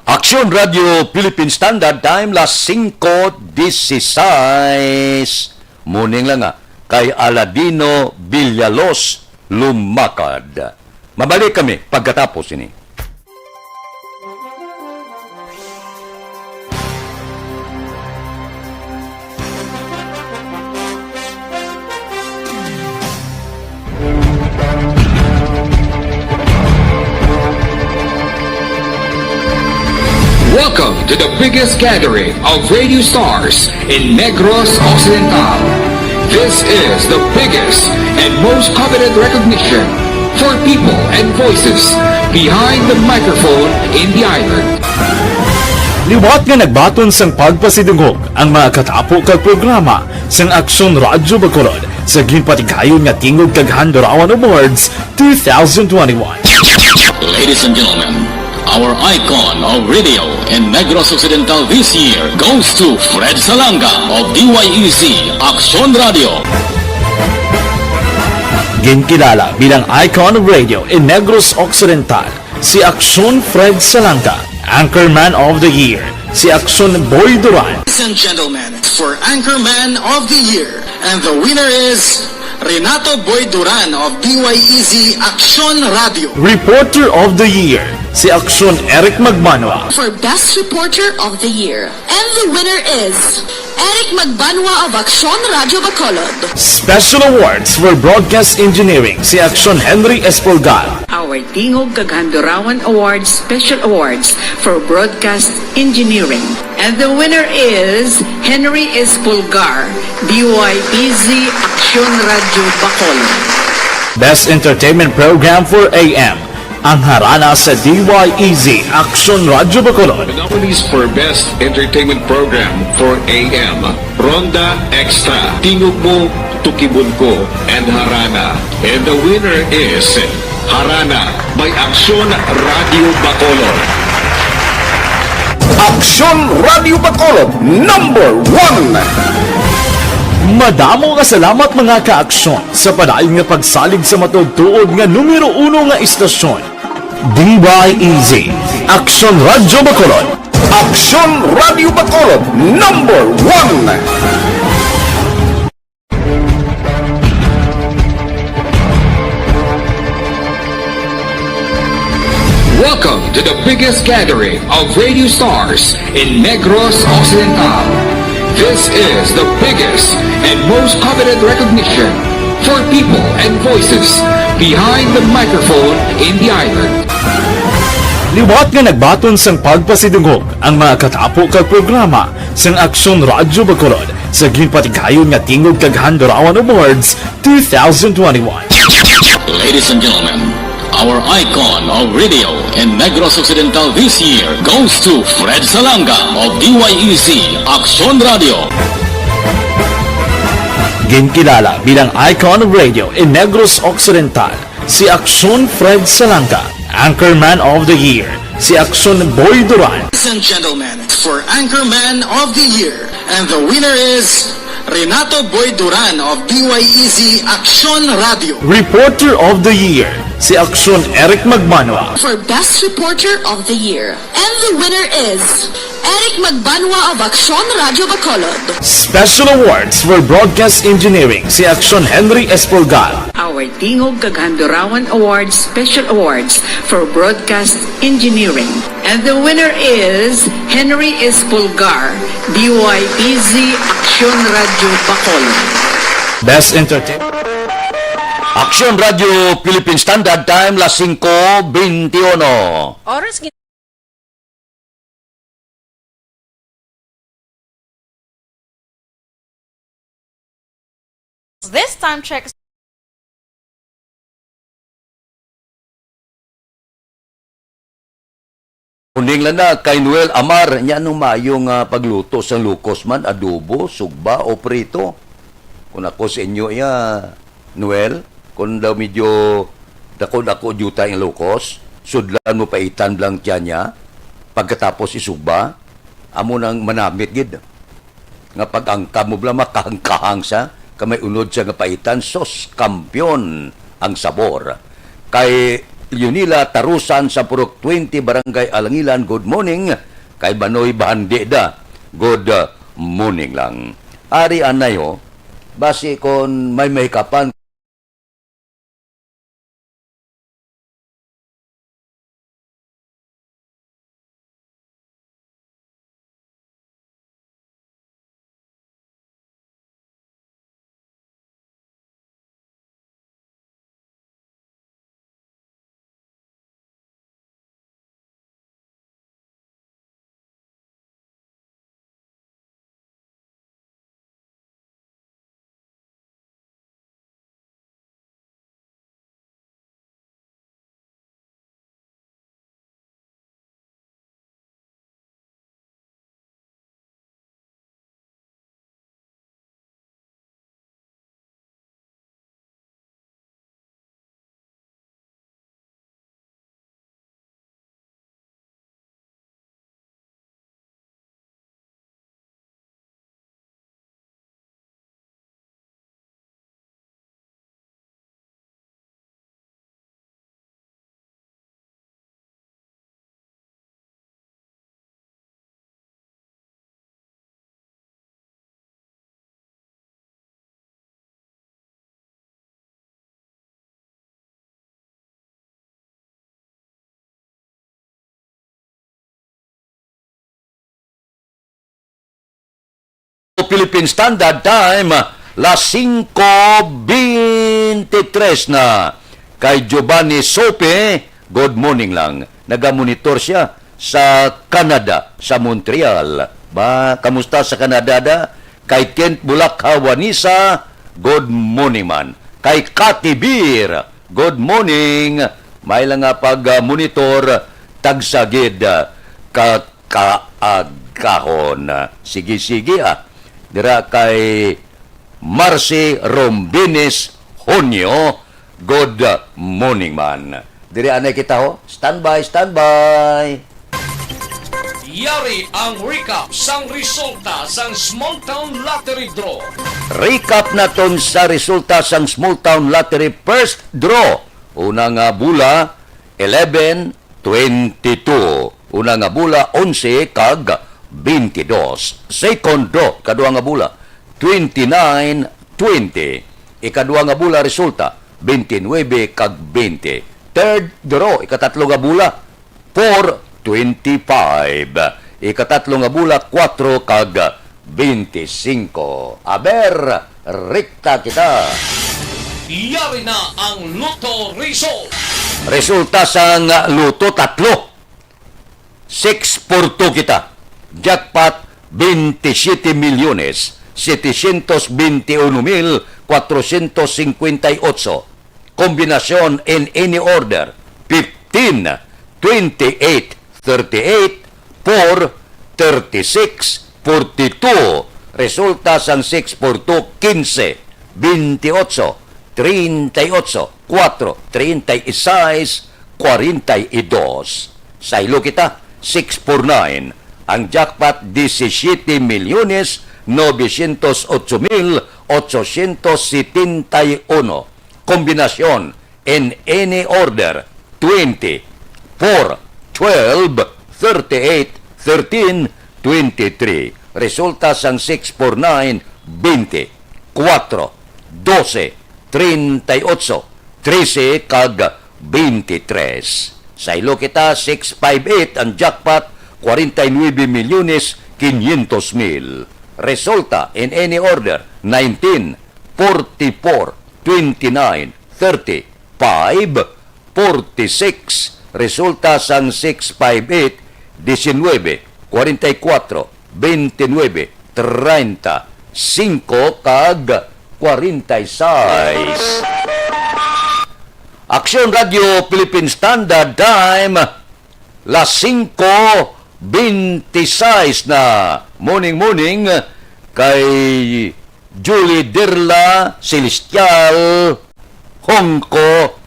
Aksyon Radio Philippine Standard Time, las singko dieciséis. Morning lang, ah, kay Aladino Villalos Lumakad. Mabalik kami pagkatapos ini. Welcome to the biggest gathering of radio stars in Negros Occidental. This is the biggest and most coveted recognition for people and voices behind the microphone in the island. Liwat nga nagbaton sang pagpasidungog ang mga katapo kag programa sang Aksyon Radyo Bacolod sa ginpatigayon nga Tingog kag Handurawan Awards two thousand twenty-one. Ladies and gentlemen, our icon of radio in Negros Occidental this year goes to Fred Salanga of D Y E Z Aksyon Radio. Ginkilala bilang icon of radio in Negros Occidental si Aksyon Fred Salanga, Anchorman of the Year si Aksyon Boy Duran. Ladies and gentlemen, for Anchorman of the Year, and the winner is Renato Boy Duran of D Y E Z Aksyon Radio. Reporter of the Year si Aksyon Eric Magbanwa. For Best Reporter of the Year, and the winner is Eric Magbanwa of Aksyon Radyo Bacolod. Special Awards for Broadcast Engineering si Aksyon Henry Espolgar. Our Tingog kag Handurawan Awards Special Awards for Broadcast Engineering. And the winner is Henry Espolgar, D Y E Z Aksyon Radyo Bacolod. Best Entertainment Program for A M, ang harana sa D Y E Z Aksyon Radyo Bacolod. The nominees for Best Entertainment Program for A M, Ronda Extra, Tingog Mo, Tukibon Ko, and Harana. And the winner is Harana by Aksyon Radio Bacolod. Aksyon Radio Bacolod, number one. Madamo nga salamat, mga ka-aksyon, sa padayon nga pagsalig sa matuod-tuod nga numero uno nga istasyon. D Y E Z, Aksyon Radyo Bacolod. Aksyon Radyo Bacolod, number one. Welcome to the biggest gathering of radio stars in Negros Occidental. This is the biggest and most coveted recognition for people and voices behind the microphone in the island. Liwat nga nagbaton sang pagpasidungog ang mga katapo kag programa sang Aksyon Radyo Bacolod sa ginpatigayon nga Tingog kag Handurawan Awards two thousand twenty-one. Ladies and gentlemen, our icon of radio in Negros Occidental this year goes to Fred Salanga of D Y E Z Aksyon Radio. Ginkilala bilang icon of radio in Negros Occidental si Aksyon Fred Salanga, Anchorman of the Year si Aksyon Boy Duran. Ladies and gentlemen, for Anchorman of the Year, and the winner is Renato Boy Duran of D Y E Z Aksyon Radio. Reporter of the Year si Aksyon Eric Magbanwa. For Best Reporter of the Year, and the winner is Eric Magbanwa of Aksyon Radyo Bacolod. Special Awards for Broadcast Engineering si Aksyon Henry Espolgar. Our Tingog kag Handurawan Awards Special Awards for Broadcast Engineering. And the winner is Henry Espolgar, D Y E Z Aksyon Radyo Bacolod. Best Entertainment. Action Radio Philippine Standard Time, las singko beintiuno. Oras gin-, This time check. Uning lang na kay Noel Amar, nya anong maayo nga pagluto sang lukos man, adobo, sugba o prito? Kung ako sa inyo iya, Noel, kung daw medyo dako-dako diutay ang lukos, sudlan mo paitan lang tiyan niya, pagkatapos isugba, amo nang manamit gid. Nga pag-angkab mo bala, makahangkahang sa kamay unod sa nga paitan, sos, kampiyon ang sabor. Kay Leonila Tarusan sa Purok twenty, Barangay Alangilan, good morning. Kay Banoy Bahandi da, good, uh, morning lang. Ari anay ho, basi kon may mahikapan. Philippine Standard Time, las singko beintitres na. Kay Giovanni Sope, good morning lang. Nagamonitor siya sa Canada, sa Montreal. Ba, kamusta sa Canada da? Kay Kent Bulak Hawanisa, good morning man. Kay Kati Beer, good morning. May lang nga pag-monitor, tagsagid, ah, ka kaagahon. Sige, sige, ah. Dira kay Marcy Rombines Honyo, good morning man. Diri anay kita, ho. Standby, standby. Yari ang recap sang resulta sang Small Town Lottery Draw. Recap naton sa resulta sang Small Town Lottery First Draw. Una nga bula, eleven, twenty-two. Una nga bula, onse kag twenty-dos. Second draw, kadua nga bula, twenty-nine, twenty. Ikadua nga bula, resulta, twenty-nine kag twenty. Third draw, ikatatlo nga bula, four, twenty-five. Ikatatlo nga bula, kuwatro kag twenty-singko. Aber, rekta kita. Yari na ang Lotto result. Resulta sang Lotto, tatlo. Six for two kita. Jackpot, veintisiete milyones, setecientos veintiuno mil cuatrocientos cincuenta y ocho. Kombinasyon in any order, fifteen, twenty-eight, thirty-eight, four, thirty-six, forty-two. Resulta sang six forty-two, quince, veintiocho, treinta y ocho, cuatro, treinta y seis, cuarenta y dos. Saylo kita, six forty-nine. Ang jackpot, diecisiete milyones novecientos ocho mil ochocientos setenta y uno. Kombinasyon, in any order, twenty, four, twelve, thirty-eight, thirteen, twenty-three. Resulta sang six forty-nine, twenty, kuwatro, dose, treinta y ocho, trese, kag twenty-tres. Saylo kita, six five eight ang jackpot, cuarenta y nueve milyones quinientos mil. Resulta, in any order, nineteen, forty-four, twenty-nine, thirty, five forty-six. Resulta sang six five eight, diecinueve, cuarenta y cuatro, veintinueve, treinta, cinco, kag cuarenta y seis. Aksyon Radio Philippine Standard Time, las cinco veintiséis na. Morning, morning kay Julie Derla Celestial Hongko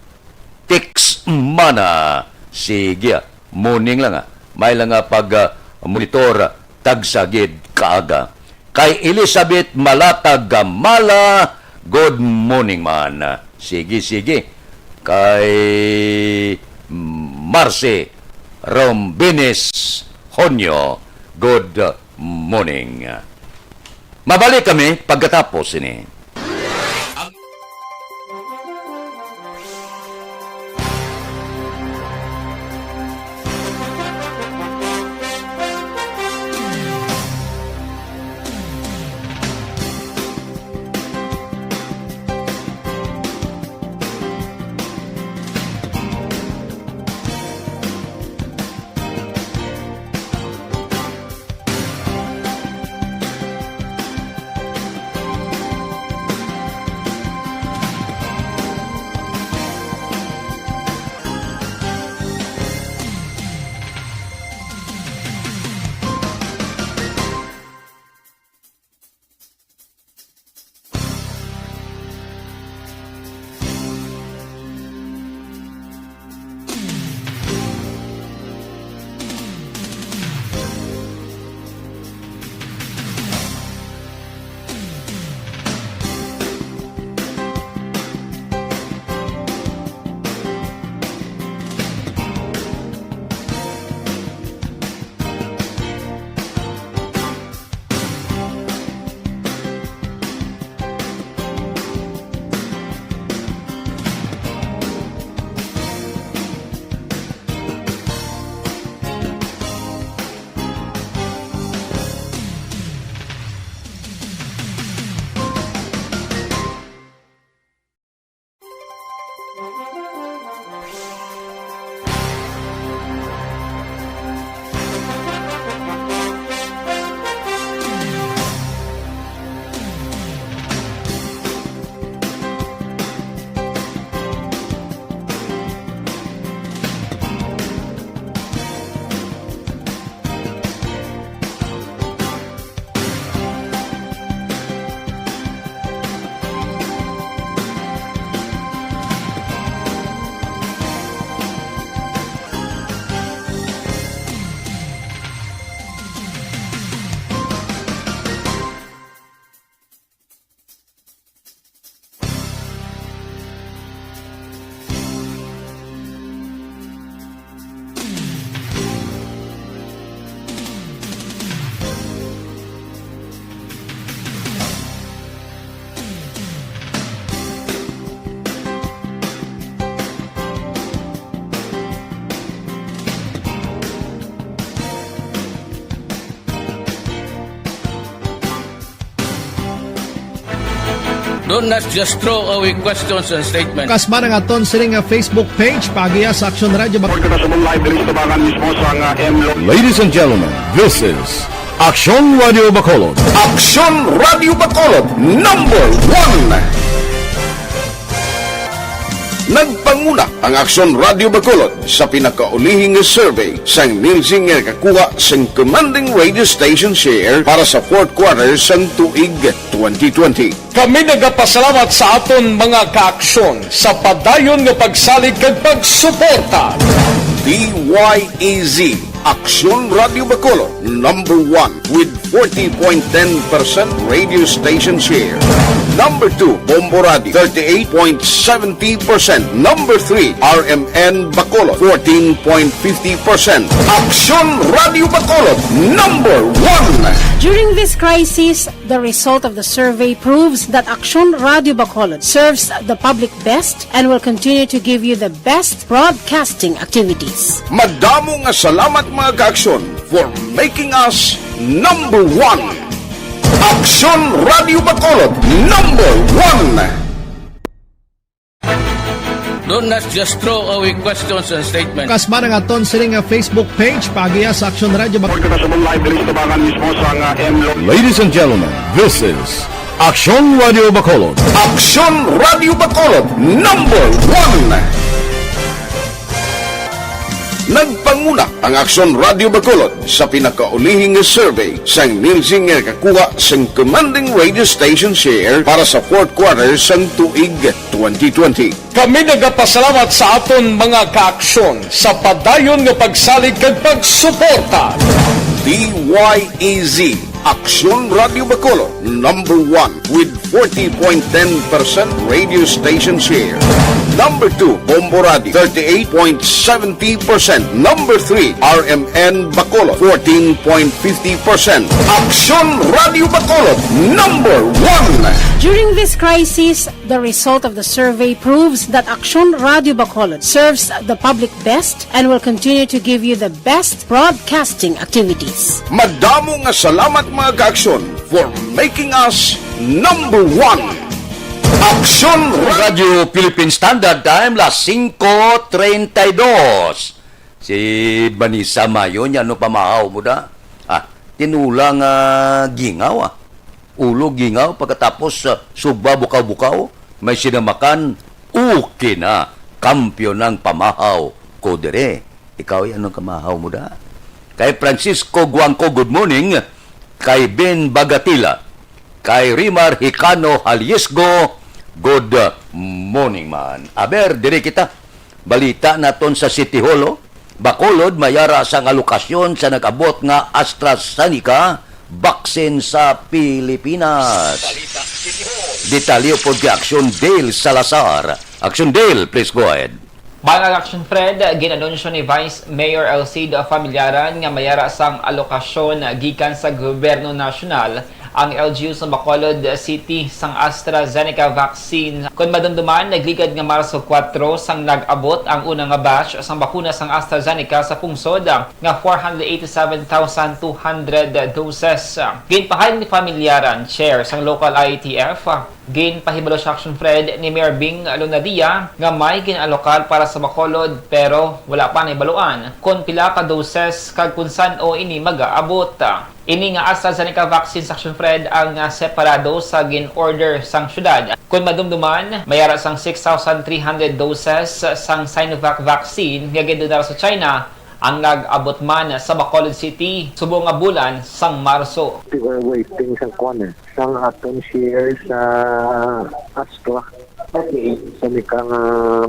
Tixmana. Sige, ah, morning lang, ah. May lang nga pag, ah, monitor, ah, tagsa gid kaaga. Kay Elizabeth Malata Gamala, good morning man. Sige, sige. Kay Marcy Rombines Honyo, good morning. Mabalik kami pagkatapos ini. Don't not just throw away questions and statements. Kasma nga aton sini nga Facebook page, paagiha sa Aksyon Radio Bac- Report kita sa live diri sa Tabangan mismo sa nga M Lo- Ladies and gentlemen, this is Aksyon Radio Bacolod. Aksyon Radio Bacolod, number one. Nagpanguna ang Aksyon Radio Bacolod sa pinakaulihi nga survey sang Nielsen nga nakakuha sang commanding radio station share para sa fourth quarter sang tuig twenty twenty. Kami nagapasalamat sa aton mga kaaksyon sa padayon nga pagsalig kag pagsuporta. D Y E Z, Aksyon Radio Bacolod, number one with forty point ten percent radio station share. Number two, Bombo Radio, thirty-eight point seventy percent. Number three, R M N Bacolod, fourteen point fifty percent. Aksyon Radio Bacolod, number one. During this crisis, the result of the survey proves that Aksyon Radio Bacolod serves the public best and will continue to give you the best broadcasting activities. Madamo nga salamat, mga kaaksyon, for making us number one. Aksyon Radio Bacolod, number one. Don't not just throw away questions and statements. Kasma nga aton sini nga Facebook page, paagiha sa Aksyon Radio Bak- Pagkakasabong live diri sa tabangan mismo sa nga M Lo- Ladies and gentlemen, this is Aksyon Radio Bacolod. Aksyon Radio Bacolod, number one. Nagpanguna ang Aksyon Radio Bacolod sa pinakaulihi nga survey sang Nielsen nga nakakuha sang commanding radio station share para sa fourth quarter sang tuig twenty twenty. Kami nagapasalamat sa aton mga kaaksyon sa padayon nga pagsalig kag pagsuporta. D Y E Z, Aksyon Radio Bacolod, number one with forty point ten percent radio station share. Number two, Bombo Radio, thirty-eight point seventy percent. Number three, R M N Bacolod, fourteen point fifty percent. Aksyon Radio Bacolod, number one. During this crisis, the result of the survey proves that Aksyon Radio Bacolod serves the public best and will continue to give you the best broadcasting activities. Madamo nga salamat, mga kaaksyon, for making us number one. Aksyon Radio Philippine Standard Time, las singko treinta y dos. Si Vanessa Mayon, ano pamahaw mo da? Ah, tinula nga gingaw, ah. Ulo gingaw, pagkatapos, ah, sugba bukaw-bukaw, may sinamakan, okay na, kampiyon ang pamahaw ko dire. Ikaw, anong kamahaw mo da? Kay Francisco Guangco, good morning. Kay Ben Bagatila, kay Rimar Hicano Haliesgo, good morning man. Aber, diri kita. Balita naton sa City Hall, oh. Bacolod, mayara sang alokasyon sa nag-abot nga AstraZeneca vaccine sa Pilipinas. Detalye pod kay Aksyon Dale Salazar. Aksyon Dale, please go ahead. Mga kaaksyon Fred, gin-anunsyo ni Vice Mayor Alcide Familiaran nga mayara sang alokasyon gikan sa gobyerno nasyonal ang L G U sa Bacolod City sang AstraZeneca vaccine. Kon madumduman, nagligad nga Marso kuwatro sang nag-abot ang una nga batch sang bakuna sang AstraZeneca sa pungsod nga four hundred eighty-seven thousand two hundred doses. Ginpahayag ni Familiaran, chair sang local I A T F, ginpahibalo sa Aksyon Fred ni Mayor Bing Lunadia nga may gin-alokar para sa Bacolod, pero wala pa nahibaluan kon pila ka doses kag kon san-o ini mag-aabot. Ini nga AstraZeneca vaccine sa Aksyon Fred ang, ah, separado sa gin-order sang syudad. Kon madumduman, mayara sang six thousand three hundred doses sang Sinovac vaccine nga gindonar sa China ang nag-abot man sa Bacolod City subong nga bulan sang Marso. We were waiting sa kuwan eh, sang aton share sa Astra. Okay. Sa nika nga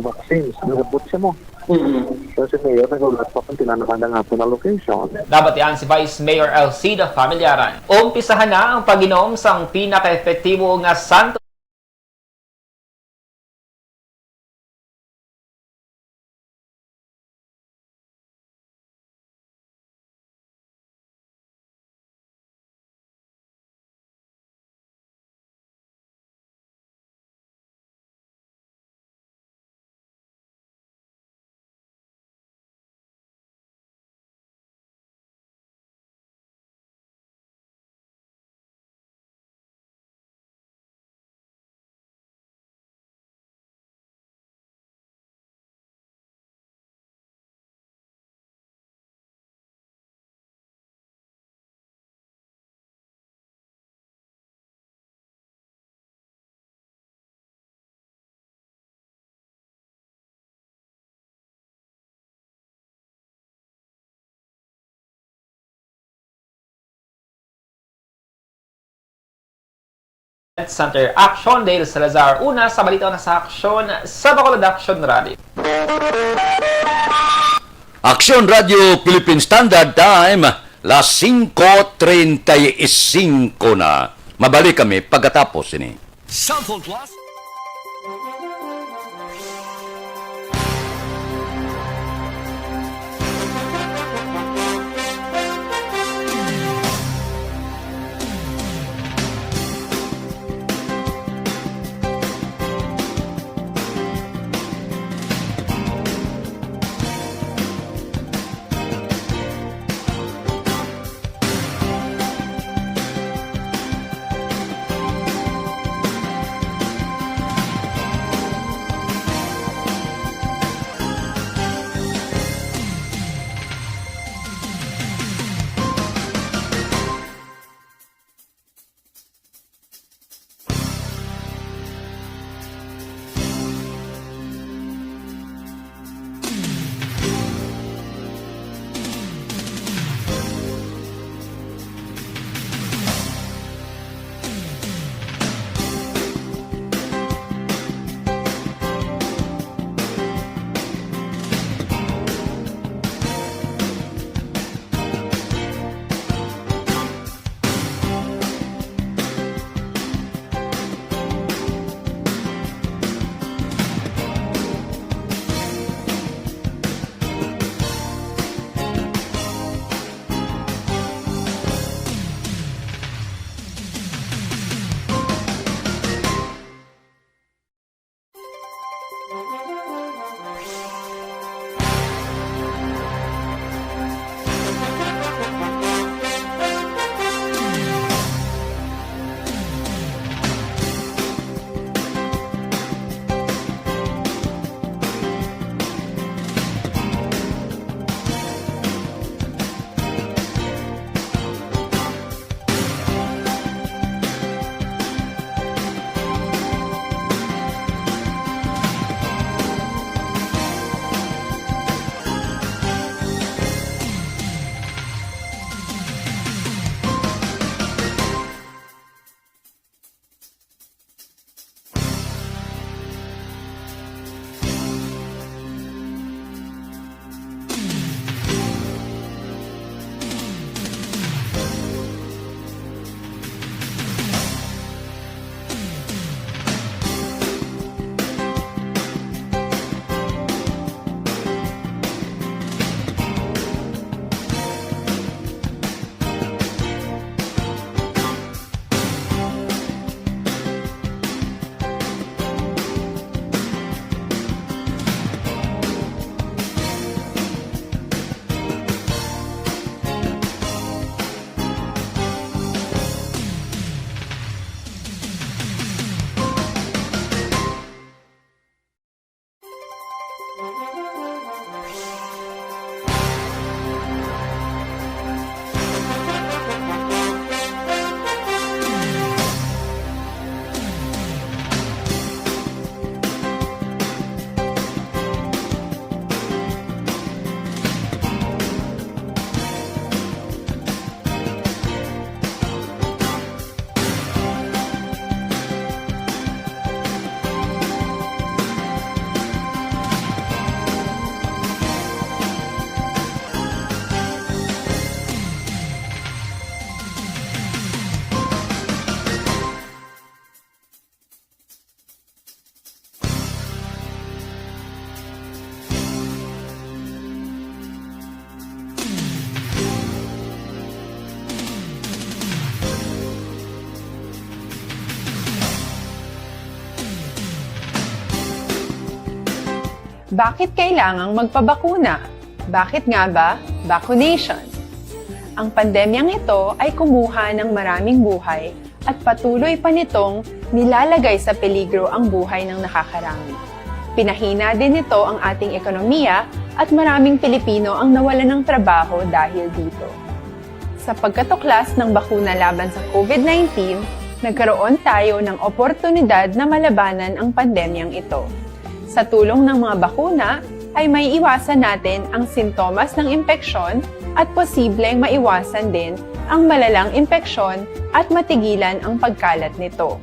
vaccines, nagabot siya mo. Mm-hmm. So, si Mayor, nag-ulat pa kung tinanakan ang aton allocation. Nabatian si Vice Mayor Alcide Familiaran. Umpisahan na ang pag-inom sang pinaka-epektibo nga santo Center. Aksyon Dale Salazar. Una sa balita na sa Aksyon sa Bacolod Aksyon Radio. Aksyon Radio Philippine Standard Time, las singko treinta y cinco na. Mabalik kami pagkatapos ini. Cellphone Plus. Bakit kailangang magpabakuna? Bakit nga ba vaccination? Ang pandemyang ito ay kumuha ng maraming buhay at patuloy pa nitong nilalagay sa peligro ang buhay ng nakakarami. Pinahina din nito ang ating ekonomiya at maraming Pilipino ang nawalan ng trabaho dahil dito. Sa pagkatuklas ng bakuna laban sa COVID nineteen, nagkaroon tayo ng oportunidad na malabanan ang pandemyang ito. Sa tulong ng mga bakuna, ay maiiwasan natin ang sintomas ng impeksyon at posibleng maiwasan din ang malalang impeksyon at matigilan ang pagkalat nito.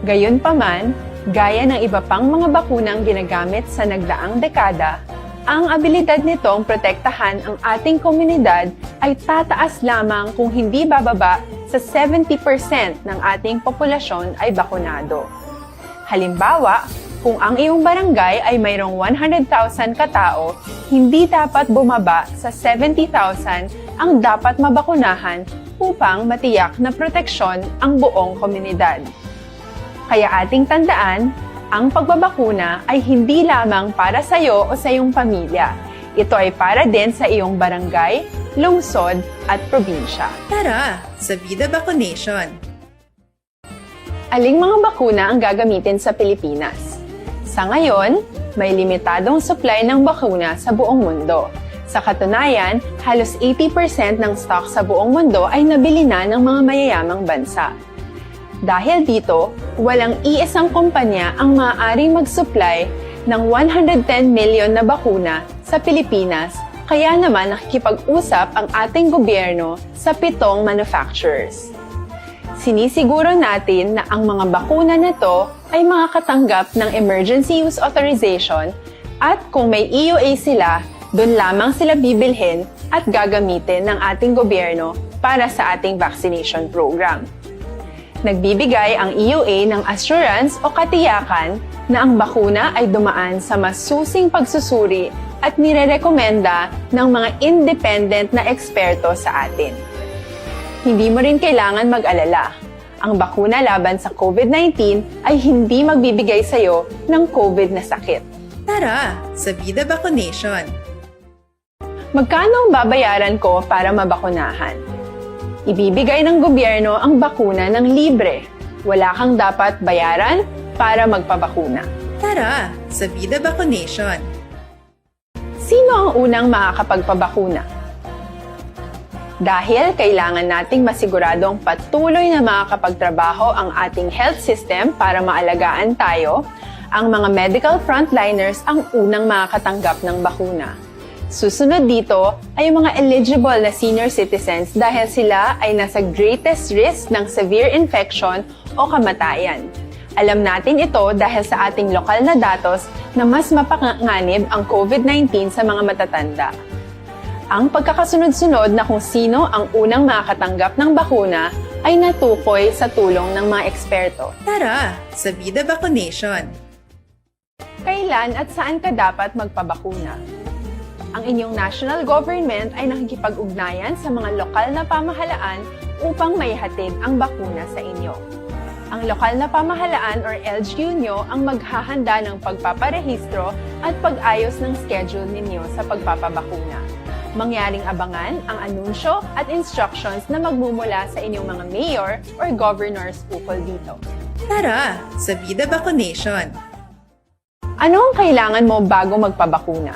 Gayunpaman, gaya ng iba pang mga bakunang ginagamit sa nagdaang dekada, ang abilidad nitong protektahan ang ating komunidad ay tataas lamang kung hindi bababa sa seventy percent ng ating populasyon ay bakunado. Halimbawa, kung ang iyong barangay ay mayroong one hundred thousand ka tao, hindi dapat bumaba sa seventy thousand ang dapat mabakunahan upang matiyak na proteksyon ang buong komunidad. Kaya ating tandaan, ang pagbabakuna ay hindi lamang para sa iyo o sa iyong pamilya. Ito ay para din sa iyong barangay, lungsod, at probinsya. Tara, sa Vida Vaccination! Aling mga bakuna ang gagamitin sa Pilipinas? Sa ngayon, may limitadong supply ng bakuna sa buong mundo. Sa katunayan, halos eighty percent ng stock sa buong mundo ay nabili na ng mga mayayamang bansa. Dahil dito, walang iisang kumpanya ang maaaring mag-supply ng one hundred ten million na bakuna sa Pilipinas, kaya naman nakikipag-usap ang ating gobyerno sa pitong manufacturers. Sinisiguro natin na ang mga bakuna na to ay makakatanggap ng emergency use authorization at kung may E U A sila, doon lamang sila bibilhin at gagamitin ng ating gobyerno para sa ating vaccination program. Nagbibigay ang E U A ng assurance o katiyakan na ang bakuna ay dumaan sa masusing pagsusuri at nirerekomenda ng mga independent na eksperto sa atin. Hindi mo rin kailangan mag-alala. Ang bakuna laban sa COVID nineteen ay hindi magbibigay sa iyo ng COVID na sakit. Tara, sa Vida Vaccination! Magkano ang babayaran ko para mabakunahan? Ibibigay ng gobyerno ang bakuna ng libre. Wala kang dapat bayaran para magpabakuna. Tara, sa Vida Vaccination! Sino ang unang makakapagpabakuna? Dahil kailangan nating masiguradong patuloy na makakapagtrabaho ang ating health system para maalagaan tayo, ang mga medical frontliners ang unang makakatanggap ng bakuna. Susunod dito ay ang mga eligible na senior citizens dahil sila ay nasa greatest risk ng severe infection o kamatayan. Alam natin ito dahil sa ating lokal na datos na mas mapanganib ang COVID nineteen sa mga matatanda. Ang pagkakasunod-sunod na kung sino ang unang makakatanggap ng bakuna ay natukoy sa tulong ng mga eksperto. Tara, sa Vida Vaccination! Kailan at saan ka dapat magpabakuna? Ang inyong national government ay nakikipag-ugnayan sa mga lokal na pamahalaan upang maihatid ang bakuna sa inyo. Ang lokal na pamahalaan or L G U nyo ang maghahanda ng pagpaparehistro at pag-ayos ng schedule ninyo sa pagpapabakuna. Mangyaring abangan ang anunsyo at instructions na magmumula sa inyong mga mayor or governors ukol dito. Tara, sa Vida Vaccination! Ano ang kailangan mo bago magpabakuna?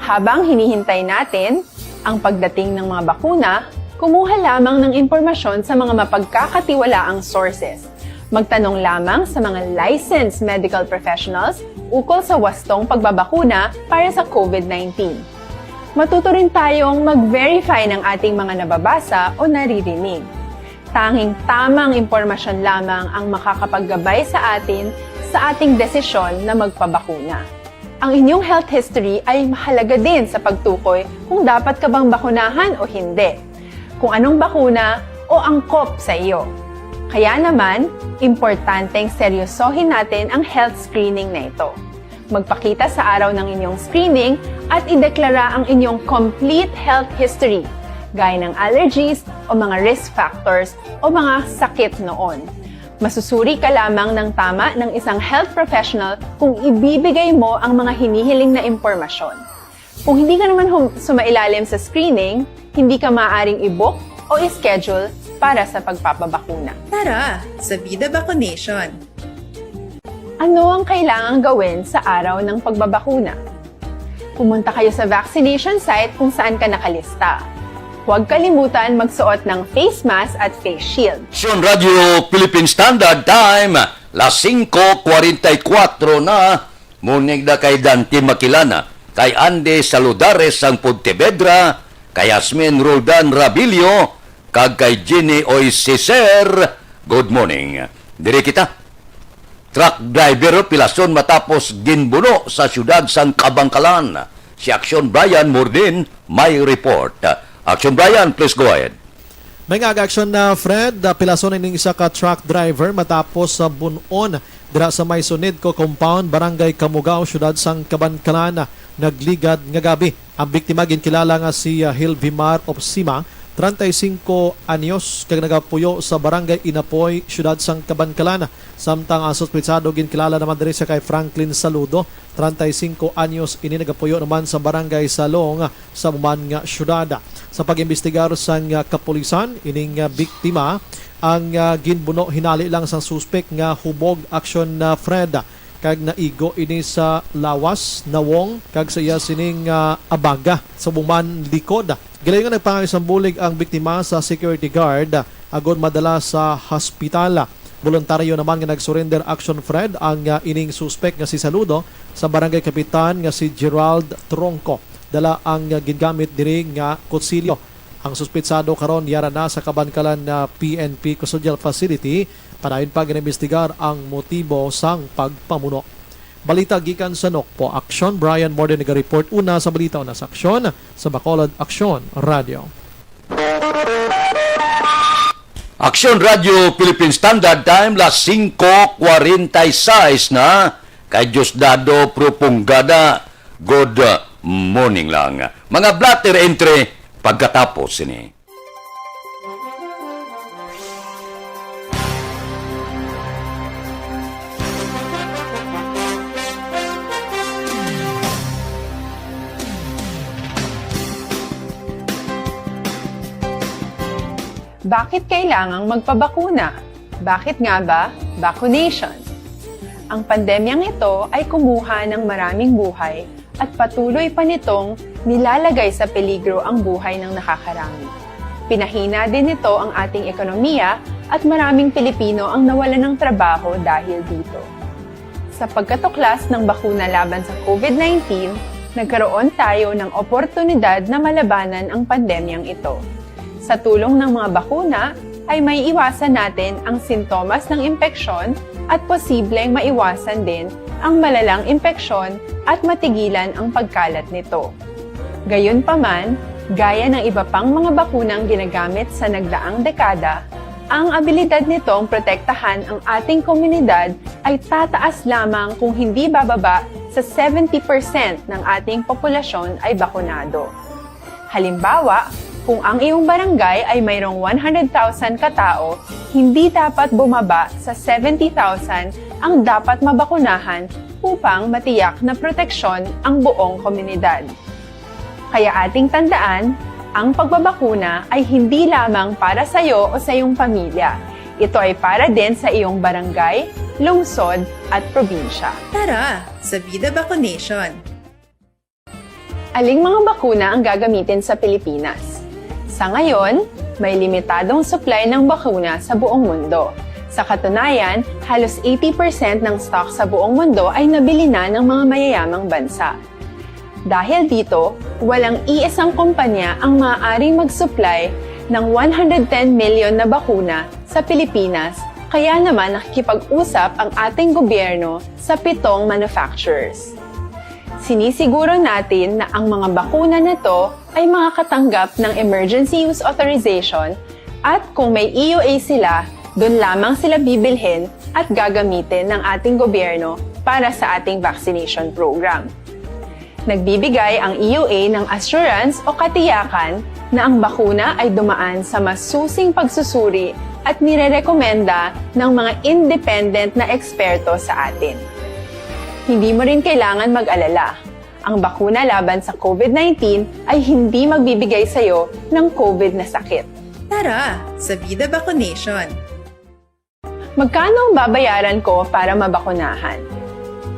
Habang hinihintay natin ang pagdating ng mga bakuna, kumuha lamang ng impormasyon sa mga mapagkakatiwalaang sources. Magtanong lamang sa mga licensed medical professionals ukol sa wastong pagbabakuna para sa COVID nineteen. Matuto rin tayong mag-verify ng ating mga nababasa o naririnig. Tanging tamang impormasyon lamang ang makakapaggabay sa atin sa ating desisyon na magpabakuna. Ang inyong health history ay mahalaga din sa pagtukoy kung dapat ka bang bakunahan o hindi, kung anong bakuna o angkop sa iyo. Kaya naman, importanteng seryosohin natin ang health screening na ito. Magpakita sa araw ng inyong screening at ideklara ang inyong complete health history, gaya ng allergies o mga risk factors o mga sakit noon. Masusuri ka lamang ng tama ng isang health professional kung ibibigay mo ang mga hinihiling na impormasyon. Kung hindi ka naman hum- sumailalim sa screening, hindi ka maaaring i-book o i-schedule para sa pagpapabakuna. Tara sa Vida Vaccination! Ano ang kailangang gawin sa araw ng pagbabakuna? Pumunta kayo sa vaccination site kung saan ka nakalista. Huwag kalimutan magsuot ng face mask at face shield. Aksyon Radyo Philippine Standard Time, las singko kwarenta y kuwatro na. Morning da kay Dante Makilana, kay Andy Saludares sang Pontevedra, kay Asmin Roldan Rabilio, kag kay Jenny Oisiser. Good morning. Diri kita. Truck driver pilason matapos ginbuno sa siyudad sang Kabankalan. Si Aksyon Brian Mordin may report. Aksyon Brian, please go ahead. May nga aga aksyon na, Fred. Ah, pilason ining isa ka truck driver matapos sa bun-on dira sa may Sunidco Compound, Barangay Kamugao, siyudad sang Kabankalan, nagligad nga gabi. Ang biktima ginkilala nga si, ah, Hilvimar Opsima, treinta y cinco anyos, kag nagapuyo sa Barangay Inapoy, siyudad sang Kabankalan. Samtang ang suspetsado ginkilala naman diri sa kay Franklin Saludo, treinta y cinco anyos, ini nagapuyo naman sa Barangay Salong sa Buman nga siyudad. Sa pag-imbestigar sang, ah, kapulisan, ining, ah, biktima ang, ah, ginbuno hinali lang sang suspek nga hubog aksyon na, Fred, kag naigo ini sa lawas, nawong, kag sa iya sining, ah, abaga sa buman likod. Gilayon nga nagpangay sang bulig ang biktima sa security guard agod madala sa hospital. Boluntaryo naman nga nag-surrender action, Fred, ang, ah, ining suspek nga si Saludo sa barangay kapitan nga si Gerald Tronco. Dala ang, ah, gingamit diri nga kutsilyo. Ang suspetsado karon yara na sa Kabankalan na P N P Custodial Facility, padayon pa ginaimbestigar ang motibo sang pagpamuno. Balita gikan sa Nokpo, Aksyon, Brian Morden naga-report. Una sa balita, una sa aksyon, sa Bacolod Aksyon Radio. Aksyon Radio Philippine Standard Time, las singko kwarenta y seis na, kay Diosdado Propongada. Good morning lang. Mga blotter entry pagkatapos sini. Bakit kailangang magpabakuna? Bakit nga ba vaccination? Ang pandemyang ito ay kumuha ng maraming buhay at patuloy pa nitong nilalagay sa peligro ang buhay ng nakakarami. Pinahina din nito ang ating ekonomiya at maraming Pilipino ang nawalan ng trabaho dahil dito. Sa pagkatuklas ng bakuna laban sa COVID nineteen, nagkaroon tayo ng oportunidad na malabanan ang pandemyang ito. Sa tulong ng mga bakuna, ay maiiwasan natin ang sintomas ng impeksyon at posibleng maiwasan din ang malalang impeksyon at matigilan ang pagkalat nito. Gayunpaman, gaya ng iba pang mga bakunang ginagamit sa nagdaang dekada, ang abilidad nitong protektahan ang ating komunidad ay tataas lamang kung hindi bababa sa seventy percent ng ating populasyon ay bakunado. Halimbawa, kung ang iyong barangay ay mayroong one hundred thousand katao, hindi dapat bumaba sa seventy thousand ang dapat mabakunahan upang matiyak na proteksyon ang buong komunidad. Kaya ating tandaan, ang pagbabakuna ay hindi lamang para sa iyo o sa iyong pamilya. Ito ay para din sa iyong barangay, lungsod, at probinsya. Tara sa Vida Vaccination! Aling mga bakuna ang gagamitin sa Pilipinas? Sa ngayon, may limitadong supply ng bakuna sa buong mundo. Sa katunayan, halos eighty percent ng stock sa buong mundo ay nabili na ng mga mayayamang bansa. Dahil dito, walang iisang kumpanya ang maaaring mag-supply ng one hundred ten million na bakuna sa Pilipinas, kaya naman nakikipag-usap ang ating gobyerno sa pitong manufacturers. Sinisiguro natin na ang mga bakuna na to ay makakatanggap ng Emergency Use Authorization, at kung may E U A sila, dun lamang sila bibilhin at gagamitin ng ating gobyerno para sa ating vaccination program. Nagbibigay ang E U A ng assurance o katiyakan na ang bakuna ay dumaan sa masusing pagsusuri at nirerekomenda ng mga independent na eksperto sa atin. Hindi mo rin kailangan mag-alala. Ang bakuna laban sa COVID nineteen ay hindi magbibigay sa iyo ng COVID na sakit. Tara sa Vida Vaccination! Magkano ang babayaran ko para mabakunahan?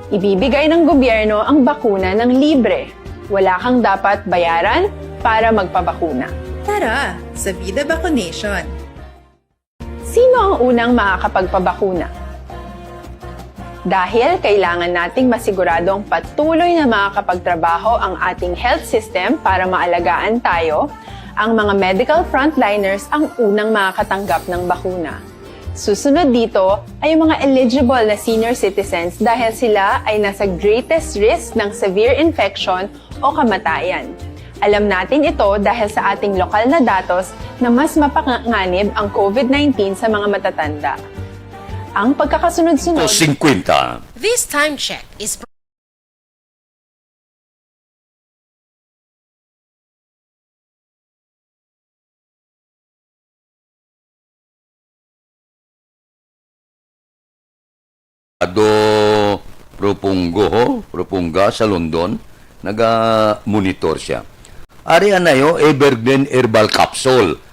Ibibigay ng gobyerno ang bakuna ng libre. Wala kang dapat bayaran para magpabakuna. Tara sa Vida Vaccination! Sino ang unang makakapagpabakuna? Dahil kailangan nating masiguradong patuloy na makakapagtrabaho ang ating health system para maalagaan tayo, ang mga medical frontliners ang unang makakatanggap ng bakuna. Susunod dito ay ang mga eligible na senior citizens dahil sila ay nasa greatest risk ng severe infection o kamatayan. Alam natin ito dahil sa ating lokal na datos na mas mapanganib ang COVID nineteen sa mga matatanda. Ang pagkakasunod-sunod. Ko singkwenta. This time check is Ado Propungo, Propunga sa London, naga-monitor siya. Ari anayo, Evergreen Herbal Capsule.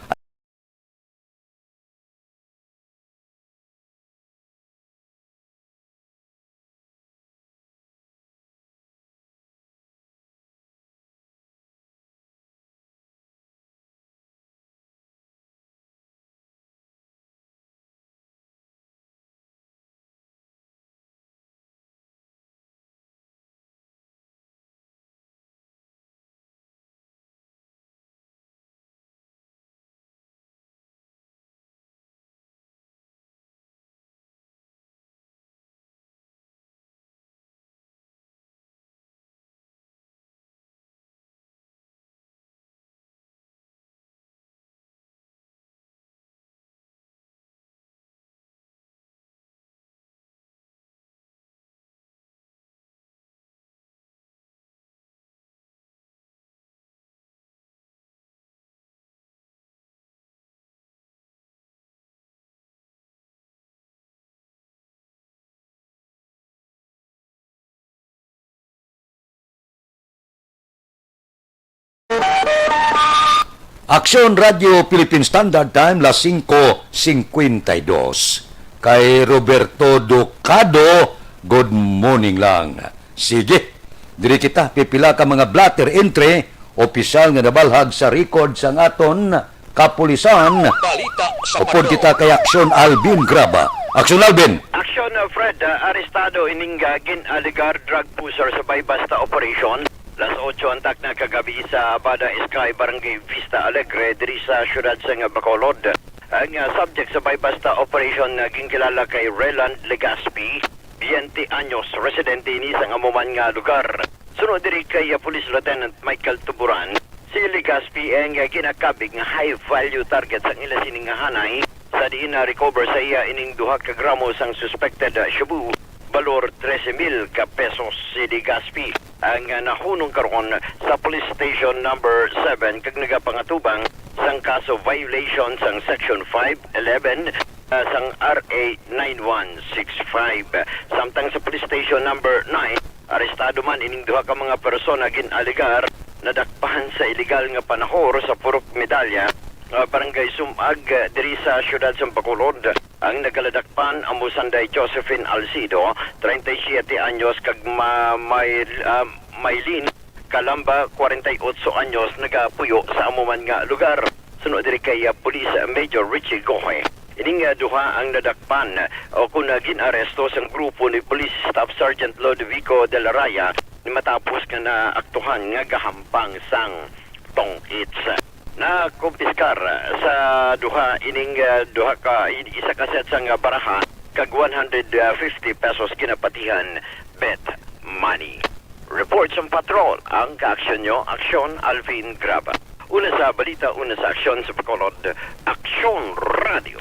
Aksyon Radio Philippine Standard Time, las singko singkwenta y dos. Kay Roberto Ducado, good morning lang. Sige, diri kita, pipila ka mga blotter entry, opisyal nga nabalhag sa record sang aton kapulisan. Balita sa Upod Patrol. Kita kay Aksyon Alvin Graba. Aksyon Alvin! Aksyon, uh, Fred, uh, arestado ining, uh, gin-alegar drug pusher sa Bay Basta Operation. Las otso ang takna kagabi sa Abada Sky, Barangay Vista Alegre, diri sa siyudad sang Bacolod. Ang, uh, subject sa Bay Basta Operation nga ginkilala kay Reland Legaspi, biyente anyos, residente ini sang amo man nga lugar. Suno diri kay, uh, Police Lieutenant Michael Tuburan, si Legaspi ang, uh, ginakabig nga high-value target sang ila sini nga hanay, sa diin na-recover sa iya ining duha ka gramo sang suspected, uh, shabu, balor trese mil ka pesos. Si Legaspi ang, uh, nahunong karon sa Police Station Number Seven kag nagapangatubang sang kaso violation sang Section five eleven, uh, sang R A nine one six five. Samtang sa Police Station Number Nine, arestado man ining duha ka mga persona gin-alegar nadakpan sa iligal nga panahor sa Purok Medalla, uh, Barangay Sumag, uh, diri sa siyudad sang Bacolod. Ang nagaladakpan amo sanday Josephine Alcido, treinta y siete anyos, kag ma-, may, ah, Maylin Calamba, kwarenta y otso anyos, nagapuyo sa amo man nga lugar. Suno diri kay, ah, Police Major Richie Gohe, ining, ah, duha ang nadakpan, ah, o kon, ah, gin-aresto sang grupo ni Police Staff Sergeant Lodovico de la Raya, ni matapos nga naaktuhan nga gahampang sang tong-its. Nakumpiskar sa duha ining, ah, duha ka, isa ka set sang baraha kag one hundred fifty pesos ginapatihan bet money. Report sang patrol, ang kaaksyon nyo, Aksyon Alvin Graba. Una sa balita, una sa aksyon sa Bacolod, Aksyon Radio.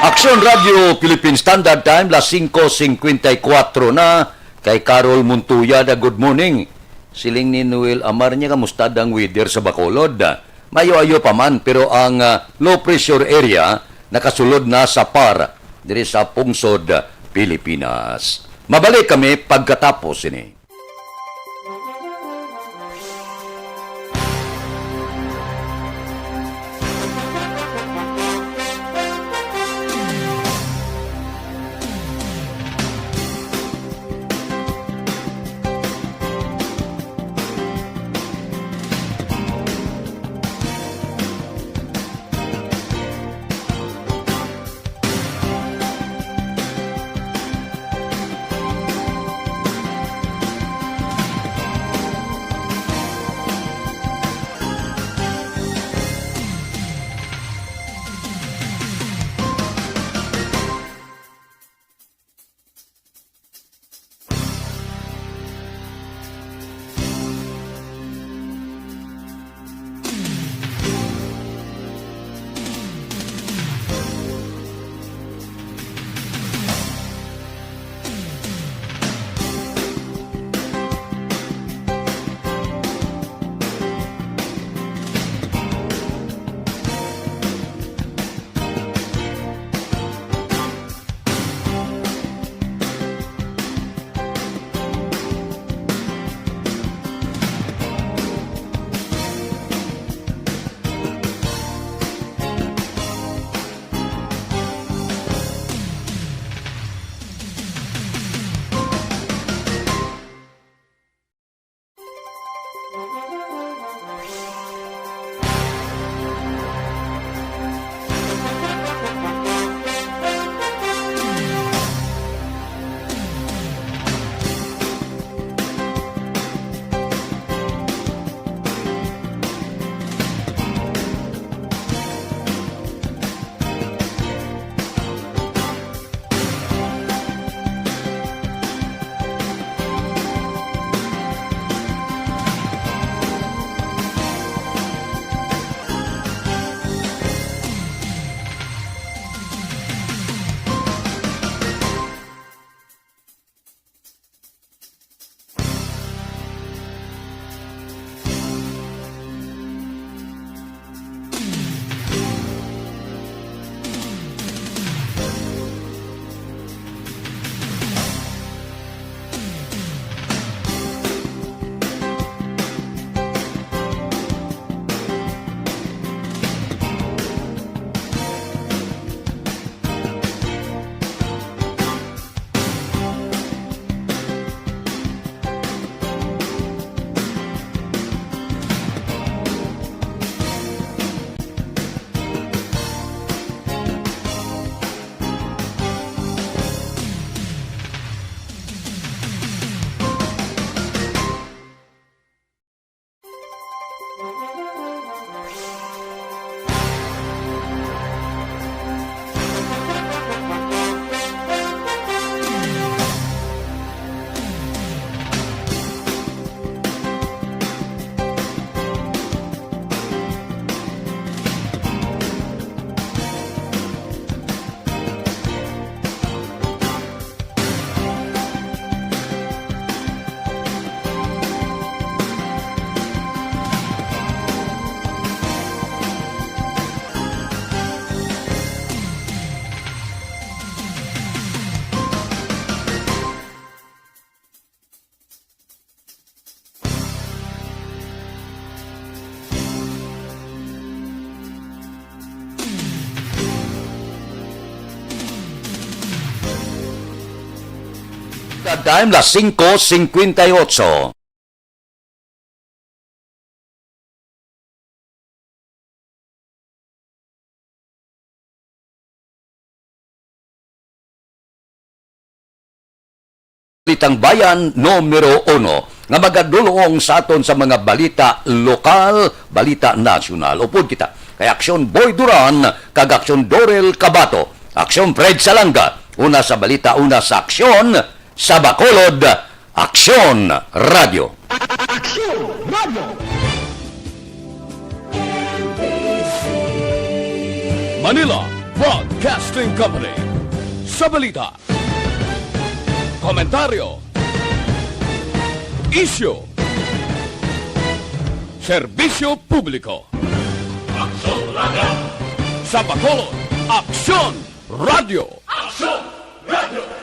Aksyon Radio Philippine Standard Time, las singko singkwenta y kwatro na. Kay Carol Montoya na, "Good morning." Siling ni Noel Amar niya, "Kamusta dang weather sa Bacolod?" Mayo-ayo pa man, pero ang, ah, low pressure area nakasulod na sa par diri sa pungsod Pilipinas. Mabalik kami pagkatapos ini. Time, las singko singkwenta y otso. Balitang Bayan numero uno, nga magadulong sa aton sa mga balita lokal, balita nasyonal. Upod kita kay Aksyon Boy Duran kag Aksyon Dorel Cabato. Aksyon Fred Salanga, una sa balita, una sa aksyon, sa Bacolod, Aksyon Radio. Aksyon Radio. Manila Broadcasting Company. Sa balita, komentaryo, Isyu. Serbisyo publiko. Aksyon Radio. Sa Bacolod, Aksyon Radio. Aksyon Radio.